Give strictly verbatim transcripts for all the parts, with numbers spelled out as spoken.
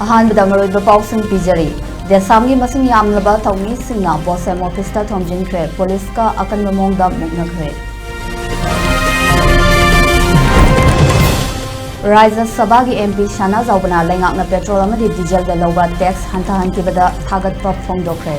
ꯑꯍꯥꯟꯕꯗ ꯃꯔꯨꯑꯣꯏꯕ ꯄꯥꯎꯁꯤꯡ ꯄꯤꯖꯔꯤ꯫ ꯗꯦꯁꯥꯝꯒꯤ ꯃꯁꯤꯡ ꯌꯥꯝꯂꯕ ꯊꯧꯃꯤꯁꯤꯡꯅ ꯕꯣꯁꯦꯝ ꯑꯣꯐꯤꯁꯇ ꯊꯣꯝꯖꯤꯟꯈ꯭ꯔꯦ, ꯄꯨꯂꯤꯁꯀ ꯑꯀꯟꯕ ꯃꯑꯣꯡꯗ ꯃꯨꯛꯅꯈ꯭ꯔꯦ꯫ ꯔꯥꯖ꯭ꯌ ꯁꯚꯥꯒꯤ ꯑꯦꯝ ꯄꯤ ꯁꯅꯥꯖꯥꯎꯕꯅ ꯂꯩꯉꯥꯛꯅ ꯄꯦꯇ꯭ꯔꯣꯜ ꯑꯃꯗꯤ ꯗꯤꯖꯜꯗ ꯂꯧꯕ ꯇꯦꯛꯁ ꯍꯟꯊꯍꯟꯈꯤꯕꯗ ꯊꯥꯒꯠꯄ ꯐꯣꯡꯗꯣꯛꯈ꯭ꯔꯦ꯫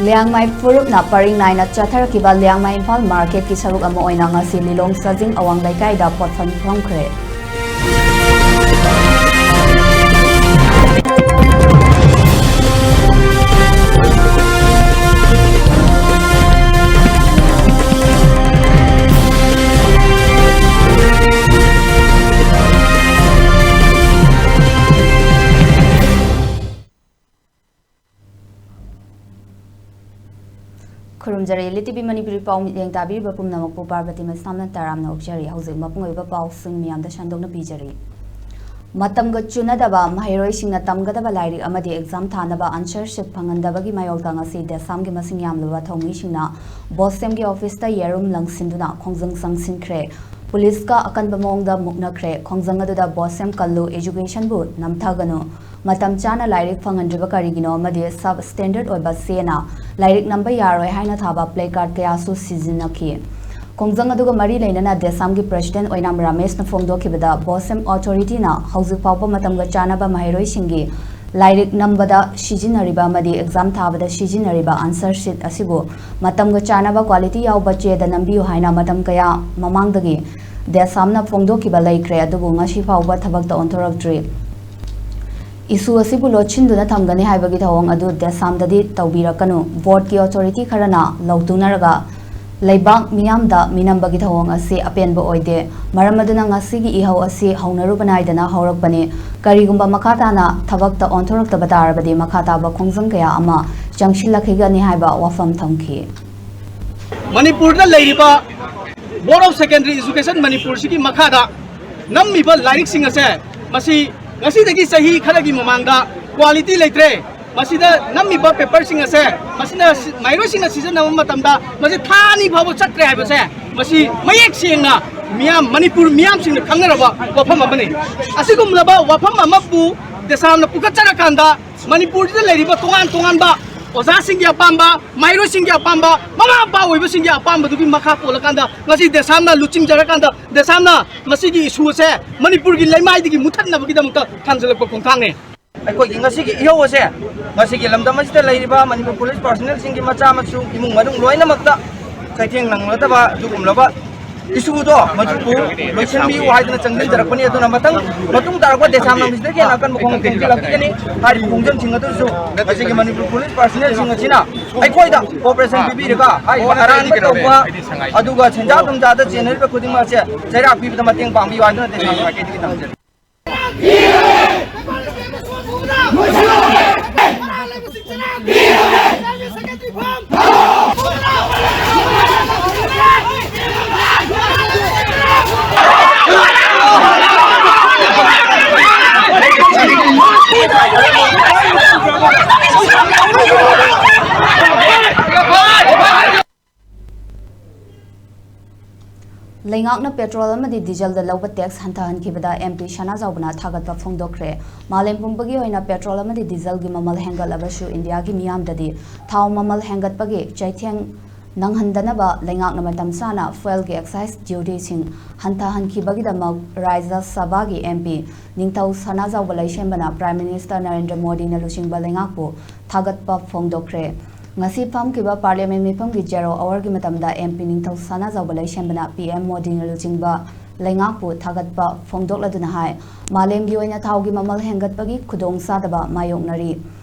ꯂꯤꯌꯥꯡꯃꯩ ꯐꯨꯔꯨꯞꯅ ꯄꯔꯤꯡ ꯅꯥꯏꯅ ꯆꯠꯊꯔꯛꯈꯤꯕ ꯂꯤꯌꯥꯡꯃꯩ ꯏꯝꯐꯥꯜ ꯃꯥꯔꯀꯦꯠꯀꯤ ꯁꯔꯨꯛ ꯑꯃ ꯑꯣꯏꯅ ꯉꯁꯤ ꯂꯤꯂꯣꯡ ꯆꯥꯖꯤꯡ ꯑꯋꯥꯡ ꯂꯩꯀꯥꯏꯗ ꯄꯣꯠꯐꯝ ꯐꯝꯈ꯭ꯔꯦ꯫ ꯈꯨꯔꯨꯝꯖꯔꯤ꯫ ꯂꯤꯠ ꯇꯤ ꯚꯤ ꯃꯅꯤꯄꯨꯔꯤ ꯄꯥꯎ ꯃꯤꯠꯌꯦꯡ ꯇꯥꯕꯤꯔꯤꯕ ꯄꯨꯝꯅꯃꯛꯄꯨ ꯄꯥꯔꯕꯇꯤ ꯃꯁꯥꯝꯅ ꯇꯔꯥꯝꯅ ꯑꯣꯛꯆꯔꯤ꯫ ꯍꯧꯖꯤꯛ ꯃꯄꯨꯡ ꯑꯣꯏꯕ ꯄꯥꯎꯁꯤꯡ ꯃꯤꯌꯥꯝꯗ ꯁꯟꯗꯣꯛꯅ ꯄꯤꯖꯔꯤ꯫ ꯃꯇꯝꯒ ꯆꯨꯅꯗꯕ ꯃꯍꯩꯔꯣꯏꯁꯤꯡꯅ ꯇꯝꯒꯗꯕ ꯂꯥꯏꯔꯤꯛ ꯑꯃꯗꯤ ꯑꯦꯛꯖꯥꯝ ꯊꯥꯅꯕ ꯑꯟꯁꯔ ꯁꯤꯠ ꯐꯪꯍꯟꯗꯕꯒꯤ ꯃꯥꯌꯣꯛꯇ ꯉꯁꯤ ꯗꯦꯁꯥꯝꯒꯤ ꯃꯁꯤꯡ ꯌꯥꯝꯂꯕ ꯊꯧꯃꯤꯁꯤꯡꯅ ꯕꯣꯁꯦꯝꯒꯤ ꯑꯣꯐꯤꯁꯇ ꯌꯦꯔꯨꯝ ꯂꯪꯁꯤꯟꯗꯨꯅ ꯈꯣꯡꯖꯪ ꯆꯪꯁꯤꯟꯈ꯭ꯔꯦ꯫ ꯄꯨꯂꯤꯁꯀ ꯑꯀꯟꯕ ꯃꯑꯣꯡꯗ ꯃꯨꯛꯅꯈ꯭ꯔꯦ꯫ ꯈꯣꯡꯖꯪ ꯑꯗꯨꯗ ꯕꯣꯁꯦꯝ ꯀꯜꯂꯨ ꯑꯦꯖꯨꯀꯦꯁꯟꯕꯨ ꯅꯝꯊꯒꯅꯨ, ꯃꯇꯝ ꯆꯥꯅ ꯂꯥꯏꯔꯤꯛ ꯐꯪꯍꯟꯗ꯭ꯔꯤꯕ ꯀꯔꯤꯒꯤꯅꯣ ꯑꯃꯗꯤ ꯁꯕ ꯁ꯭ꯇꯦꯟꯗꯔꯗ ꯑꯣꯏꯕ ꯆꯦꯅ ꯂꯥꯏꯔꯤꯛ ꯅꯝꯕ ꯌꯥꯔꯣꯏ ꯍꯥꯏꯅ ꯊꯥꯕ ꯄ꯭ꯂꯦ ꯀꯥꯔꯗ ꯀꯌꯥꯁꯨ ꯁꯤꯖꯤꯟꯅꯈꯤ꯫ ꯈꯣꯡꯖꯪ ꯑꯗꯨꯒ ꯃꯔꯤ ꯂꯩꯅꯅ ꯗꯦꯁꯥꯝꯒꯤ ꯄ꯭ꯔꯦꯁꯤꯗꯦꯟꯠ ꯑꯣꯏꯅꯥꯝ ꯔꯥꯃꯦꯁꯅ ꯐꯣꯡꯗꯣꯛꯈꯤꯕꯗ ꯕꯣꯁꯦꯝ ꯑꯣꯊꯣꯔꯤꯇꯤꯅ ꯍꯧꯖꯤꯛ ꯐꯥꯎꯕ ꯃꯇꯝꯒ ꯆꯥꯟꯅꯕ ꯃꯍꯩꯔꯣꯏꯁꯤꯡꯒꯤ ꯂꯥꯏꯔꯤꯛ ꯅꯝꯕꯗ ꯁꯤꯖꯤꯟꯅꯔꯤꯕ ꯑꯃꯗꯤ ꯑꯦꯛꯖꯥꯝ ꯊꯥꯕꯗ ꯁꯤꯖꯤꯟꯅꯔꯤꯕ ꯑꯟꯁꯔ ꯁꯤꯠ ꯑꯁꯤꯕꯨ ꯃꯇꯝꯒ ꯆꯥꯟꯅꯕ ꯀ꯭ꯋꯥꯂꯤꯇꯤ ꯌꯥꯎꯕ ꯆꯦꯗ ꯅꯝꯕꯤꯌꯨ ꯍꯥꯏꯅ ꯃꯇꯝ ꯀꯌꯥ ꯃꯃꯥꯡꯗꯒꯤ ꯗꯦꯁꯥꯝꯅ ꯐꯣꯡꯗꯣꯛꯈꯤꯕ ꯂꯩꯈ꯭ꯔꯦ, ꯑꯗꯨꯕꯨ ꯉꯁꯤ ꯐꯥꯎꯕ ꯊꯕꯛꯇ ꯑꯣꯟꯊꯣꯔꯛꯇ꯭ꯔꯤ꯫ ꯏꯁꯨ ꯑꯁꯤꯕꯨ ꯂꯣꯠꯁꯤꯟꯗꯨꯅ ꯊꯝꯒꯅꯤ ꯍꯥꯏꯕꯒꯤ ꯊꯧꯑꯣꯡ ꯑꯗꯨ ꯗꯦꯁꯥꯝꯗꯗꯤ ꯇꯧꯕꯤꯔꯛꯀꯅꯨ꯫ ꯕꯣꯔꯗꯀꯤ ꯑꯣꯊꯣꯔꯤꯇꯤ ꯈꯔꯅ ꯂꯧꯇꯨꯅꯔꯒ ꯂꯩꯕꯥꯛ ꯃꯤꯌꯥꯝꯗ ꯃꯤꯅꯝꯕꯒꯤ ꯊꯧꯑꯣꯡ ꯑꯁꯤ ꯑꯄꯦꯟꯕ ꯑꯣꯏꯗꯦ꯫ ꯃꯔꯝ ꯑꯗꯨꯅ ꯉꯁꯤꯒꯤ ꯏꯍꯧ ꯑꯁꯤ ꯍꯧꯅꯔꯨꯕ ꯅꯥꯏꯗꯅ ꯍꯧꯔꯛꯄꯅꯤ꯫ ꯀꯔꯤꯒꯨꯝꯕ ꯃꯈꯥ ꯇꯥꯅ ꯊꯕꯛꯇ ꯑꯣꯟꯊꯣꯔꯛꯇꯕ ꯇꯥꯔꯕꯗꯤ ꯃꯈꯥ ꯇꯥꯕ ꯈꯣꯡꯖꯪ ꯀꯌꯥ ꯑꯃ ꯆꯪꯁꯤꯜꯂꯛꯈꯤꯒꯅꯤ ꯍꯥꯏꯕ ꯋꯥꯐꯝ ꯊꯝꯈꯤ꯫ ꯃꯅꯤꯄꯨꯔꯗ ꯂꯩꯔꯤꯕ Board of Secondary Education ꯃꯅꯤꯄꯨꯔꯁꯤꯒꯤ ꯃꯈꯥꯗ ꯅꯝꯃꯤꯕ ꯂꯥꯏꯔꯤꯛꯁꯤꯡ ꯑꯁꯦ ꯃꯁꯤ ꯉꯁꯤꯗꯒꯤ ꯆꯍꯤ ꯈꯔꯒꯤ ꯃꯃꯥꯡꯗ ꯀ꯭ꯋꯥꯂꯤꯇꯤ ꯂꯩꯇ꯭ꯔꯦ꯫ ꯃꯁꯤꯗ ꯅꯝꯃꯤꯕ ꯄꯦꯄꯔꯁꯤꯡ ꯑꯁꯦ, ꯃꯁꯤꯅ ꯁꯤ-, ꯃꯍꯩꯔꯣꯏꯁꯤꯡꯅ ꯁꯤꯖꯤꯟꯅꯕ ꯃꯇꯝꯗ ꯃꯁꯤ ꯊꯥ ꯑꯅꯤ ꯐꯥꯎꯕ ꯆꯠꯇ꯭ꯔꯦ ꯍꯥꯏꯕꯁꯦ, ꯃꯁꯤ ꯃꯌꯦꯛ ꯁꯦꯡꯅ ꯃꯤꯌꯥꯝ, ꯃꯅꯤꯄꯨꯔ ꯃꯤꯌꯥꯝꯁꯤꯡꯅ ꯈꯪꯅꯔꯕ ꯋꯥꯐꯝ ꯑꯃꯅꯤ꯫ ꯑꯁꯤꯒꯨꯝꯂꯕ ꯋꯥꯐꯝ ꯑꯃꯕꯨ ꯗꯦꯁꯥꯝꯅ ꯄꯨꯈꯠꯆꯔꯀꯥꯟꯗ, ꯃꯅꯤꯄꯨꯔꯁꯤꯗ ꯂꯩꯔꯤꯕ ꯇꯣꯉꯥꯟ ꯇꯣꯉꯥꯟꯕ ꯑꯣꯖꯥꯁꯤꯡꯒꯤ ꯑꯄꯥꯝꯕ, ꯃꯍꯩꯔꯣꯏꯁꯤꯡꯒꯤ ꯑꯄꯥꯝꯕ, ꯃꯃꯥ ꯃꯄꯥ ꯑꯣꯏꯕꯁꯤꯡꯒꯤ ꯑꯄꯥꯝꯕꯗꯨꯒꯤ ꯃꯈꯥ ꯄꯣꯜꯂꯀꯥꯟꯗ, ꯉꯁꯤ ꯗꯦꯁꯥꯝꯅ ꯂꯨꯆꯤꯡꯖꯔꯀꯥꯟꯗ, ꯗꯦꯁꯥꯝꯅ ꯃꯁꯤꯒꯤ ꯏꯁꯨ ꯑꯁꯦ ꯃꯅꯤꯄꯨꯔꯒꯤ ꯂꯩꯃꯥꯏꯗꯒꯤ ꯃꯨꯠꯊꯠꯅꯕꯒꯤꯗꯃꯛꯇ ꯊꯥꯡꯖꯜꯂꯛꯄ ꯈꯣꯡꯊꯥꯡꯅꯤ꯫ ꯑꯩꯈꯣꯏꯒꯤ ꯉꯁꯤꯒꯤ ꯏꯍꯧ ꯑꯁꯦ, ꯉꯁꯤꯒꯤ ꯂꯝꯗꯝ ꯑꯁꯤꯗ ꯂꯩꯔꯤꯕ ꯃꯅꯤꯄꯨꯔ ꯄꯨꯂꯤꯁ ꯄꯥꯔꯁꯣꯅꯦꯜꯁꯤꯡꯒꯤ ꯃꯆꯥ ꯃꯁꯨ, ꯏꯃꯨꯡ ꯃꯅꯨꯡ ꯂꯣꯏꯅꯃꯛꯇ ꯆꯩꯊꯦꯡ ꯅꯪꯂꯗꯕ ꯑꯗꯨꯒꯨꯝꯂꯕ ꯏꯁꯨꯗꯣ ꯃꯗꯨꯕꯨ ꯂꯣꯏꯁꯤꯟꯕꯤꯌꯨ ꯍꯥꯏꯗꯅ ꯆꯪꯁꯤꯟꯖꯔꯛꯄꯅꯤ꯫ ꯑꯗꯨꯅ ꯃꯊꯪ, ꯃꯇꯨꯡ ꯇꯥꯔꯛꯄ ꯗꯦꯁꯥꯝ ꯅꯪꯕꯁꯤꯗꯒꯤ ꯍꯦꯟꯅ ꯑꯀꯟꯕ ꯈꯣꯡꯊꯥꯡ ꯆꯪꯁꯤꯜꯂꯛꯈꯤꯒꯅꯤ꯫ ꯍꯥꯏꯔꯤꯕ ꯈꯣꯡꯖꯪꯁꯤꯡ ꯑꯗꯨꯁꯨ ꯉꯁꯤꯒꯤ ꯃꯅꯤꯄꯨꯔ ꯄꯨꯂꯤꯁ ꯄꯥꯔꯁꯣꯅꯦꯜꯁꯤꯡ ꯑꯁꯤꯅ ꯑꯩꯈꯣꯏꯗ ꯀꯣꯑꯣꯄꯔꯦꯁꯟ ꯄꯤꯕꯤꯔꯒ, ꯍꯥꯏꯔꯤꯕ ꯑꯔꯥꯟꯕ ꯇꯧꯕ ꯑꯗꯨꯒ ꯁꯦꯟꯖꯥ ꯊꯨꯝꯖꯥꯗ ꯆꯦꯟꯅꯔꯤꯕ ꯈꯨꯗꯤꯡꯃꯛ ꯑꯁꯦ ꯆꯩꯔꯥꯛ ꯄꯤꯕꯗ ꯃꯇꯦꯡ ꯄꯥꯡꯕꯤꯌꯨ ꯍꯥꯏꯗꯨꯅ ꯗꯦꯁꯥꯝ ꯃꯥꯏꯀꯩꯗꯒꯤ ꯊꯝꯖꯔꯤ꯫ ꯂꯩꯉꯥꯛꯅ ꯄꯦꯇ꯭ꯔꯣꯜ ꯑꯃꯗꯤ ꯗꯤꯖꯜꯗ ꯂꯧꯕ ꯇꯦꯛꯁ ꯍꯟꯊꯍꯟꯈꯤꯕꯗ ꯑꯦꯝ ꯄꯤ ꯁꯅꯥꯖꯥꯎꯕꯅ ꯊꯥꯒꯠꯄ ꯐꯣꯡꯗꯣꯛꯈ꯭ꯔꯦ꯫ ꯃꯥꯂꯦꯝ ꯄꯨꯝꯕꯒꯤ ꯑꯣꯏꯅ ꯄꯦꯇ꯭ꯔꯣꯜ ꯑꯃꯗꯤ ꯗꯤꯖꯜꯒꯤ ꯃꯃꯜ ꯍꯦꯟꯒꯠꯂꯕꯁꯨ, ꯏꯟꯗꯤꯌꯥꯒꯤ ꯃꯤꯌꯥꯝꯗꯗꯤ ꯊꯥꯎ ꯃꯃꯜ ꯍꯦꯟꯒꯠꯄꯒꯤ ꯆꯩꯊꯦꯡ ꯅꯪꯍꯟꯗꯅꯕ ꯂꯩꯉꯥꯛꯅ ꯃꯇꯝ ꯆꯥꯅ ꯐ꯭ꯌꯨꯑꯦꯜꯒꯤ ꯑꯦꯛꯁꯥꯏꯖ ꯗ꯭ꯌꯨꯇꯤꯁꯤꯡ ꯍꯟꯊꯍꯟꯈꯤꯕꯒꯤꯗꯃꯛ ꯔꯥꯖ꯭ꯌ ꯁꯚꯥꯒꯤ ꯑꯦꯝ ꯄꯤ ꯅꯤꯡꯊꯧ ꯁꯅꯥꯖꯥꯎꯕ ꯂꯩꯁꯦꯝꯕꯅ ꯄ꯭ꯔꯥꯏꯝ ꯃꯤꯅꯤꯁꯇꯔ ꯅꯔꯦꯟꯗ꯭ꯔ ꯃꯣꯗꯤꯅ ꯂꯨꯆꯤꯡꯕ ꯂꯩꯉꯥꯛꯄꯨ ꯊꯥꯒꯠꯄ ꯐꯣꯡꯗꯣꯛꯈ꯭ꯔꯦ꯫ ꯉꯁꯤ ꯐꯝꯈꯤꯕ ꯄꯥꯔꯂꯤꯌꯥꯃꯦꯟ ꯃꯤꯐꯝꯒꯤ ꯖꯦꯔꯣ ꯑꯋꯥꯔꯒꯤ ꯃꯇꯝꯗ ꯑꯦꯝ ꯄꯤ ꯅꯤꯡꯊꯧ ꯁꯅꯥꯖꯥꯎꯕ ꯂꯩꯁꯦꯝꯕꯅ ꯄꯤ ꯑꯦꯝ ꯃꯣꯗꯤꯅ ꯂꯨꯆꯤꯡꯕ ꯂꯩꯉꯥꯛꯄꯨ ꯊꯥꯒꯠꯄ ꯐꯣꯡꯗꯣꯛꯂꯗꯨꯅ ꯍꯥꯏ, ꯃꯥꯂꯦꯝꯒꯤ ꯑꯣꯏꯅ ꯊꯥꯎꯒꯤ ꯃꯃꯜ ꯍꯦꯟꯒꯠꯄꯒꯤ ꯈꯨꯗꯣꯡꯆꯥꯗꯕ ꯃꯥꯌꯣꯛꯅꯔꯤ꯫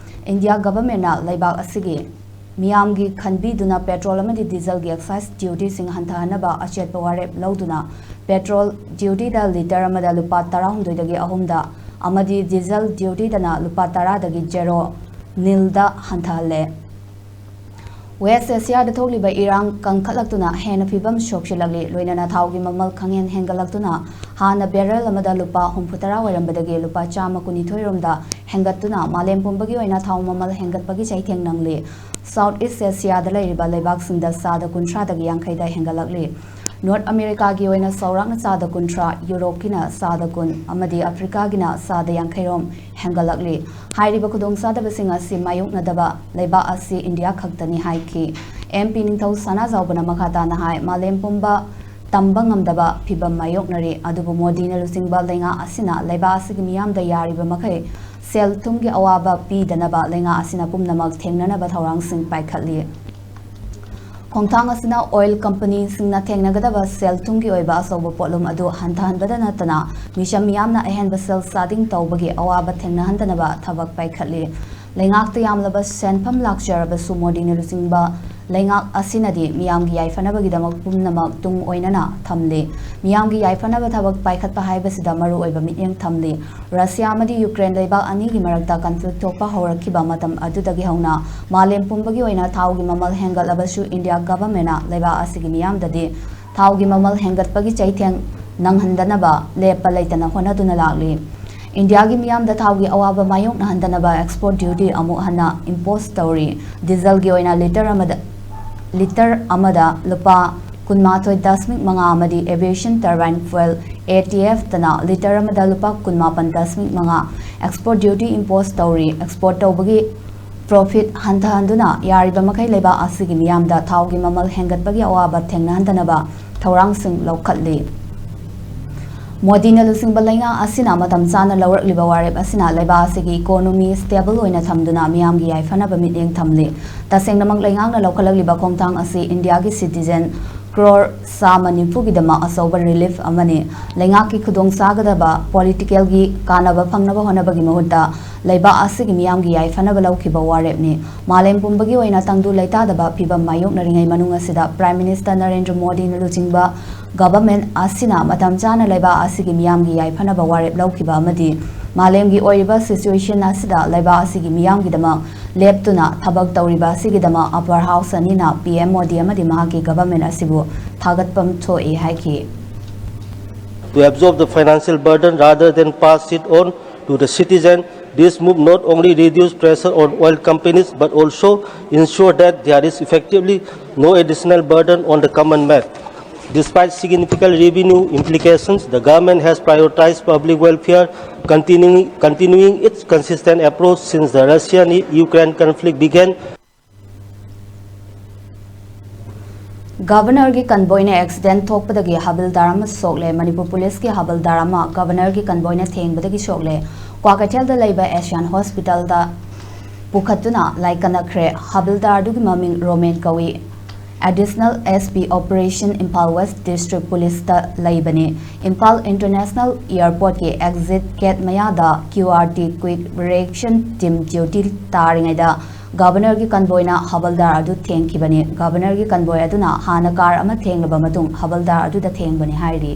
ꯏꯟꯗꯤꯌꯥ ꯒꯚꯔꯟꯃꯦꯟꯠꯅ ꯂꯩꯕꯥꯛ ꯑꯁꯤꯒꯤ ꯃꯤꯌꯥꯝꯒꯤ ꯈꯟꯕꯤꯗꯨꯅ ꯄꯦꯇ꯭ꯔꯣꯜ ꯑꯃꯗꯤ ꯗꯤꯖꯜꯒꯤ ꯑꯦꯛꯁꯥꯏꯖ ꯗ꯭ꯌꯨꯇꯤꯁꯤꯡ ꯍꯟꯊꯍꯟꯅꯕ ꯑꯆꯦꯠꯄ ꯋꯥꯔꯦꯞ ꯂꯧꯗꯨꯅ ꯄꯦꯇ꯭ꯔꯣꯜ ꯗ꯭ꯌꯨꯇꯤꯗ ꯂꯤꯇꯔ ꯑꯃꯗ ꯂꯨꯄꯥ ꯇꯔꯥꯍꯨꯝꯗꯣꯏꯗꯒꯤ ꯑꯍꯨꯝꯗ ꯑꯃꯗꯤ ꯗꯤꯖꯜ ꯗ꯭ꯌꯨꯇꯤꯗꯅ ꯂꯨꯄꯥ ꯇꯔꯥꯗꯒꯤ ꯖꯦꯔꯣ ꯅꯤꯜꯗ ꯍꯟꯊꯍꯜꯂꯦ꯫ ꯋꯦꯁ ꯑꯦꯁꯤꯌꯥꯗ ꯊꯣꯛꯂꯤꯕ ꯏꯔꯥꯡ ꯀꯟꯈꯠꯂꯛꯇꯨꯅ ꯍꯦꯟꯅ ꯐꯤꯕꯝ ꯁꯣꯛꯆꯤꯜꯂꯛꯂꯤ꯫ ꯂꯣꯏꯅꯅ ꯊꯥꯎꯒꯤ ꯃꯃꯜ ꯈꯪꯍꯦꯟ ꯍꯦꯟꯒꯠꯂꯛꯇꯨꯅ ꯍꯥꯟꯅ ꯕꯦꯔꯦꯜ ꯑꯃꯗ ꯂꯨꯄꯥ ꯍꯨꯝꯐꯨꯇꯔꯥ ꯑꯣꯏꯔꯝꯕꯗꯒꯤ ꯂꯨꯄꯥ ꯆꯥꯝꯃ ꯀꯨꯟꯅꯤꯊꯣꯏ ꯔꯣꯝꯗ ꯍꯦꯟꯒꯠꯇꯨꯅ ꯃꯥꯂꯦꯝ ꯄꯨꯝꯕꯒꯤ ꯑꯣꯏꯅ ꯊꯥꯎ ꯃꯃꯜ ꯍꯦꯟꯒꯠꯄꯒꯤ ꯆꯩꯊꯦꯡ ꯅꯪꯂꯤ꯫ ꯁꯥꯎꯠ ꯏꯁ ꯑꯦꯁꯤꯌꯥꯗ ꯂꯩꯔꯤꯕ ꯂꯩꯕꯥꯛꯁꯤꯡꯗ ꯆꯥꯗ ꯀꯨꯟꯊ꯭ꯔꯥꯗꯒꯤ ꯌꯥꯡꯈꯩꯗ ꯍꯦꯟꯒꯠꯂꯛꯂꯤ꯫ ꯅꯣꯔꯠ ꯑꯃꯦꯔꯤꯀꯥꯒꯤ ꯑꯣꯏꯅ ꯆꯥꯎꯔꯥꯛꯅ ꯆꯥꯗ ꯀꯨꯟꯊ꯭ꯔꯥ, ꯌꯨꯔꯣꯞꯀꯤꯅ ꯆꯥꯗ ꯀꯨꯟ ꯑꯃꯗꯤ ꯑꯐ꯭ꯔꯤꯀꯥꯒꯤꯅ ꯆꯥꯗ ꯌꯥꯡꯈꯩ ꯔꯣꯝ ꯍꯦꯟꯒꯠꯂꯛꯂꯤ꯫ ꯍꯥꯏꯔꯤꯕ ꯈꯨꯗꯣꯡꯆꯥꯗꯕꯁꯤꯡ ꯑꯁꯤ ꯃꯥꯌꯣꯛꯅꯗꯕ ꯂꯩꯕꯥꯛ ꯑꯁꯤ ꯏꯟꯗꯤꯌꯥ ꯈꯛꯇꯅꯤ ꯍꯥꯏꯈꯤ꯫ ꯑꯦꯝ ꯄꯤ ꯅꯤꯡꯊꯧ ꯁꯅꯥꯖꯥꯎꯕꯅ ꯃꯈꯥ ꯇꯥꯅ ꯍꯥꯏ, ꯃꯥꯂꯦꯝ ꯄꯨꯝꯕ ꯇꯝꯕ ꯉꯝꯗꯕ ꯐꯤꯕꯝ ꯃꯥꯌꯣꯛꯅꯔꯤ, ꯑꯗꯨꯕꯨ ꯃꯣꯗꯤꯅ ꯂꯨꯆꯤꯡꯕ ꯂꯩꯉꯥꯛ ꯑꯁꯤꯅ ꯂꯩꯕꯥꯛ ꯑꯁꯤꯒꯤ ꯃꯤꯌꯥꯝꯗ ꯌꯥꯔꯤꯕ ꯃꯈꯩ ꯁꯦꯜ ꯊꯨꯝꯒꯤ ꯑꯋꯥꯕ ꯄꯤꯗꯅꯕ ꯂꯩꯉꯥꯛ ꯑꯁꯤꯅ ꯄꯨꯝꯅꯃꯛ ꯊꯦꯡꯅꯅꯕ ꯊꯧꯔꯥꯡꯁꯤꯡ ꯄꯥꯏꯈꯠꯂꯤ꯫ ꯈꯣꯡꯊꯥꯡ ꯑꯁꯤꯅ ꯑꯣꯏꯜ ꯀꯝꯄꯅꯤꯁꯤꯡꯅ ꯊꯦꯡꯅꯒꯗꯕ ꯁꯦꯜ ꯊꯨꯝꯒꯤ ꯑꯣꯏꯕ ꯑꯆꯧꯕ ꯄꯣꯠꯂꯨꯝ ꯑꯗꯨ ꯍꯟꯊꯍꯟꯕꯗ ꯅꯠꯇꯅ ꯃꯤꯆꯝ ꯃꯤꯌꯥꯝꯅ ꯑꯍꯦꯟꯕ ꯁꯦꯜ ꯆꯥꯗꯤꯡ ꯇꯧꯕꯒꯤ ꯑꯋꯥꯕ ꯊꯦꯡꯅꯍꯟꯗꯅꯕ ꯊꯕꯛ ꯄꯥꯏꯈꯠꯂꯤ꯫ ꯂꯩꯉꯥꯛꯇ ꯌꯥꯝꯂꯕ ꯁꯦꯟꯐꯝ ꯂꯥꯛꯆꯔꯕꯁꯨ ꯃꯣꯗꯤꯅ ꯂꯨꯆꯤꯡꯕ ꯂꯩꯉꯥꯛ ꯑꯁꯤꯅꯗꯤ ꯃꯤꯌꯥꯝꯒꯤ ꯌꯥꯏꯐꯅꯕꯒꯤꯗꯃꯛ ꯄꯨꯝꯅꯃꯛ ꯇꯨꯡ ꯑꯣꯏꯅꯅ ꯊꯝꯂꯤ꯫ ꯃꯤꯌꯥꯝꯒꯤ ꯌꯥꯏꯐꯅꯕ ꯊꯕꯛ ꯄꯥꯏꯈꯠꯄ ꯍꯥꯏꯕꯁꯤꯗ ꯃꯔꯨꯑꯣꯏꯕ ꯃꯤꯠꯌꯦꯡ ꯊꯝꯂꯤ꯫ ꯔꯁꯤꯌꯥ ꯑꯃꯗꯤ ꯌꯨꯀ꯭ꯔꯦꯟ ꯂꯩꯕꯥꯛ ꯑꯅꯤꯒꯤ ꯃꯔꯛꯇ ꯀꯟꯐ꯭ꯂꯤꯛ ꯊꯣꯛꯄ ꯍꯧꯔꯛꯈꯤꯕ ꯃꯇꯝ ꯑꯗꯨꯗꯒꯤ ꯍꯧꯅ ꯃꯥꯂꯦꯝ ꯄꯨꯝꯕꯒꯤ ꯑꯣꯏꯅ ꯊꯥꯎꯒꯤ ꯃꯃꯜ ꯍꯦꯟꯒꯠꯂꯕꯁꯨ ꯏꯟꯗꯤꯌꯥ ꯒꯚꯔꯟꯃꯦꯟꯠꯅ ꯂꯩꯕꯥꯛ ꯑꯁꯤꯒꯤ ꯃꯤꯌꯥꯝꯗꯗꯤ ꯊꯥꯎꯒꯤ ꯃꯃꯜ ꯍꯦꯟꯒꯠꯄꯒꯤ ꯆꯩꯊꯦꯡ ꯅꯪꯍꯟꯗꯅꯕ ꯂꯦꯞꯄ ꯂꯩꯇꯅ ꯍꯣꯠꯅꯗꯨꯅ ꯂꯥꯛꯂꯤ꯫ ꯏꯟꯗꯤꯌꯥꯒꯤ ꯃꯤꯌꯥꯝꯗ ꯊꯥꯎꯒꯤ ꯑꯋꯥꯕ ꯃꯥꯌꯣꯛꯅꯍꯟꯗꯅꯕ ꯑꯦꯛꯁꯄꯣꯔꯠ ꯗ꯭ꯌꯨꯇꯤ ꯑꯃꯨꯛ ꯍꯟꯅ ꯏꯝꯄꯣꯁ ꯇꯧꯔꯤ꯫ ꯗꯤꯖꯜꯒꯤ ꯑꯣꯏꯅ ꯂꯤꯇꯔ ꯑꯃꯗ, ꯂꯤꯇꯔ ꯑꯃꯗ ꯂꯨꯄꯥ ꯀꯨꯟꯃꯥꯊꯣꯏ ꯗꯁꯃꯤꯛ ꯃꯉꯥ ꯑꯃꯗꯤ aviation turbine fuel, ATF ꯇꯅ ꯂꯤꯇꯔ ꯑꯃꯗ ꯂꯨꯄꯥ ꯀꯨꯟꯃꯥꯄꯟ ꯗꯁꯃꯤꯛ ꯃꯉꯥ ꯑꯦꯛꯁꯄꯣꯔꯠ ꯗ꯭ꯌꯨꯇꯤ ꯏꯝꯄꯣꯁ ꯇꯧꯔꯤ꯫ ꯑꯦꯛꯁꯄꯣꯔꯠ ꯇꯧꯕꯒꯤ ꯄ꯭ꯔꯣꯐꯤꯠ ꯍꯟꯊꯍꯟꯗꯨꯅ ꯌꯥꯔꯤꯕ ꯃꯈꯩ ꯂꯩꯕꯥꯛ ꯑꯁꯤꯒꯤ ꯃꯤꯌꯥꯝꯗ ꯊꯥꯎꯒꯤ ꯃꯃꯜ ꯍꯦꯟꯒꯠꯄꯒꯤ ꯑꯋꯥꯕ ꯊꯦꯡꯅꯍꯟꯗꯅꯕ ꯊꯧꯔꯥꯡꯁꯤꯡ ꯂꯧꯈꯠꯂꯤ꯫ ꯃꯣꯗꯤꯅ ꯂꯨꯆꯤꯡꯕ ꯂꯩꯉꯥꯛ ꯑꯁꯤꯅ ꯃꯇꯝ ꯆꯥꯅ ꯂꯧꯔꯛꯂꯤꯕ ꯋꯥꯔꯦꯞ ꯑꯁꯤꯅ ꯂꯩꯕꯥꯛ ꯑꯁꯤꯒꯤ ꯏꯀꯣꯅꯣꯃꯤ ꯁ꯭ꯇꯦꯕꯜ ꯑꯣꯏꯅ ꯊꯝꯗꯨꯅ ꯃꯤꯌꯥꯝꯒꯤ ꯌꯥꯏꯐꯅꯕ ꯃꯤꯠꯌꯦꯡ ꯊꯝꯂꯤ꯫ ꯇꯁꯦꯡꯅꯃꯛ ꯂꯩꯉꯥꯛꯅ ꯂꯧꯈꯠꯂꯛꯂꯤꯕ ꯈꯣꯡꯊꯥꯡ ꯑꯁꯤ ꯏꯟꯗꯤꯌꯥꯒꯤ ꯁꯤꯇꯤꯖꯦꯟ ꯀ꯭ꯔꯣꯔ ꯆꯥꯝꯃ ꯅꯤꯐꯨꯒꯤꯗꯃꯛ ꯑꯆꯧꯕ ꯔꯤꯂꯤꯐ ꯑꯃꯅꯤ꯫ ꯂꯩꯉꯥꯛꯀꯤ ꯈꯨꯗꯣꯡꯆꯥꯒꯗꯕ ꯄꯣꯂꯤꯇꯤꯀꯦꯜꯒꯤ ꯀꯥꯟꯅꯕ ꯐꯪꯅꯕ ꯍꯣꯠꯅꯕꯒꯤ ꯃꯍꯨꯠꯇ ꯂꯩꯕꯥꯛ ꯑꯁꯤꯒꯤ ꯃꯤꯌꯥꯝꯒꯤ ꯌꯥꯏꯐꯅꯕ ꯂꯧꯈꯤꯕ ꯋꯥꯔꯦꯞꯅꯤ꯫ ꯃꯥꯂꯦꯝ ꯄꯨꯝꯕꯒꯤ ꯑꯣꯏꯅ ꯇꯪꯗꯨ ꯂꯩꯇꯥꯗꯕ ꯐꯤꯕꯝ ꯃꯥꯌꯣꯛꯅꯔꯤꯉꯩ ꯃꯅꯨꯡ ꯑꯁꯤꯗ ꯄ꯭ꯔꯥꯏꯝ ꯃꯤꯅꯤꯁꯇꯔ ꯅꯔꯦꯟꯗ꯭ꯔ ꯃꯣꯗꯤꯅ ꯂꯨꯆꯤꯡꯕ ꯒꯚꯔꯟꯃꯦꯟꯠ ꯑꯁꯤꯅ ꯃꯇꯝ ꯆꯥꯅ ꯂꯩꯕꯥꯛ ꯑꯁꯤꯒꯤ ꯃꯤꯌꯥꯝꯒꯤ ꯌꯥꯏꯐꯅꯕ ꯋꯥꯔꯦꯞ ꯂꯧꯈꯤꯕ ꯑꯃꯗꯤ ꯃꯥꯂꯦꯝꯒꯤ ꯑꯣꯏꯔꯤꯕ ꯁꯤꯆꯨꯋꯦꯁꯟ ꯑꯁꯤꯗ ꯂꯩꯕꯥꯛ ꯑꯁꯤꯒꯤ ꯃꯤꯌꯥꯝꯒꯤꯗꯃꯛ ꯂꯦꯞꯇꯨꯅ ꯊꯕꯛ ꯇꯧꯔꯤꯕ ꯑꯁꯤꯒꯤꯗꯃꯛ Upper House ꯑꯅꯤꯅ P M Modi ꯑꯃꯗꯤ ꯃꯍꯥꯛꯀꯤ government ꯑꯁꯤꯕꯨ ꯊꯥꯒꯠꯐꯝ ꯊꯣꯛꯏ ꯍꯥꯏꯈꯤ꯫ To absorb the financial burden rather than pass it on to the citizen. This move not only reduce pressure on oil companies but also ensure that there is effectively no additional burden on the common man. Despite significant revenue implications, the government has prioritized public welfare, continuing, continuing its consistent approach since the Russia-Ukraine conflict began. Governorꯒꯤ convoyꯅ accident ꯊꯣꯛꯄꯗꯒꯤ ꯍꯕꯤꯜꯗꯥꯔ ꯑꯃ ꯁꯣꯛꯂꯦ꯫ ꯃꯅꯤꯄꯨꯔ ꯄꯨꯂꯤꯁꯀꯤ ꯍꯕꯤꯜꯗꯥꯔ ꯑꯃ governorꯒꯤ convoyꯅ ꯊꯦꯡꯕꯗꯒꯤ ꯁꯣꯛꯂꯦ꯫ ꯀ꯭ꯋꯥꯀꯩꯊꯦꯜꯗ ꯂꯩꯕ Asian Hospitalꯗ ꯄꯨꯈꯠꯇꯨꯅ ꯂꯥꯏꯀꯠꯅꯈ꯭ꯔꯦ꯫ ꯍꯕꯤꯜꯗꯥꯔ ꯑꯗꯨꯒꯤ ꯃꯃꯤꯡ Roman ꯀꯧꯏ꯫ Additional S P Operation Imphal West District Policeꯇ ꯂꯩꯕꯅꯤ꯫ Imphal International Airportꯀꯤ exit gate ꯃꯌꯥꯗ Q R T Quick Reaction Team duty ꯇꯥꯔꯤꯉꯩꯗ governorꯒꯤ convoyꯅ ꯍꯕꯜꯗꯥꯔ ꯑꯗꯨ ꯊꯦꯡꯈꯤꯕꯅꯤ꯫ Governorꯒꯤ convoy ꯑꯗꯨꯅ ꯍꯥꯟꯅ car ꯑꯃ ꯊꯦꯡꯂꯕ ꯃꯇꯨꯡ ꯍꯕꯜꯗꯥꯔ ꯑꯗꯨꯗ ꯊꯦꯡꯕꯅꯤ ꯍꯥꯏꯔꯤ꯫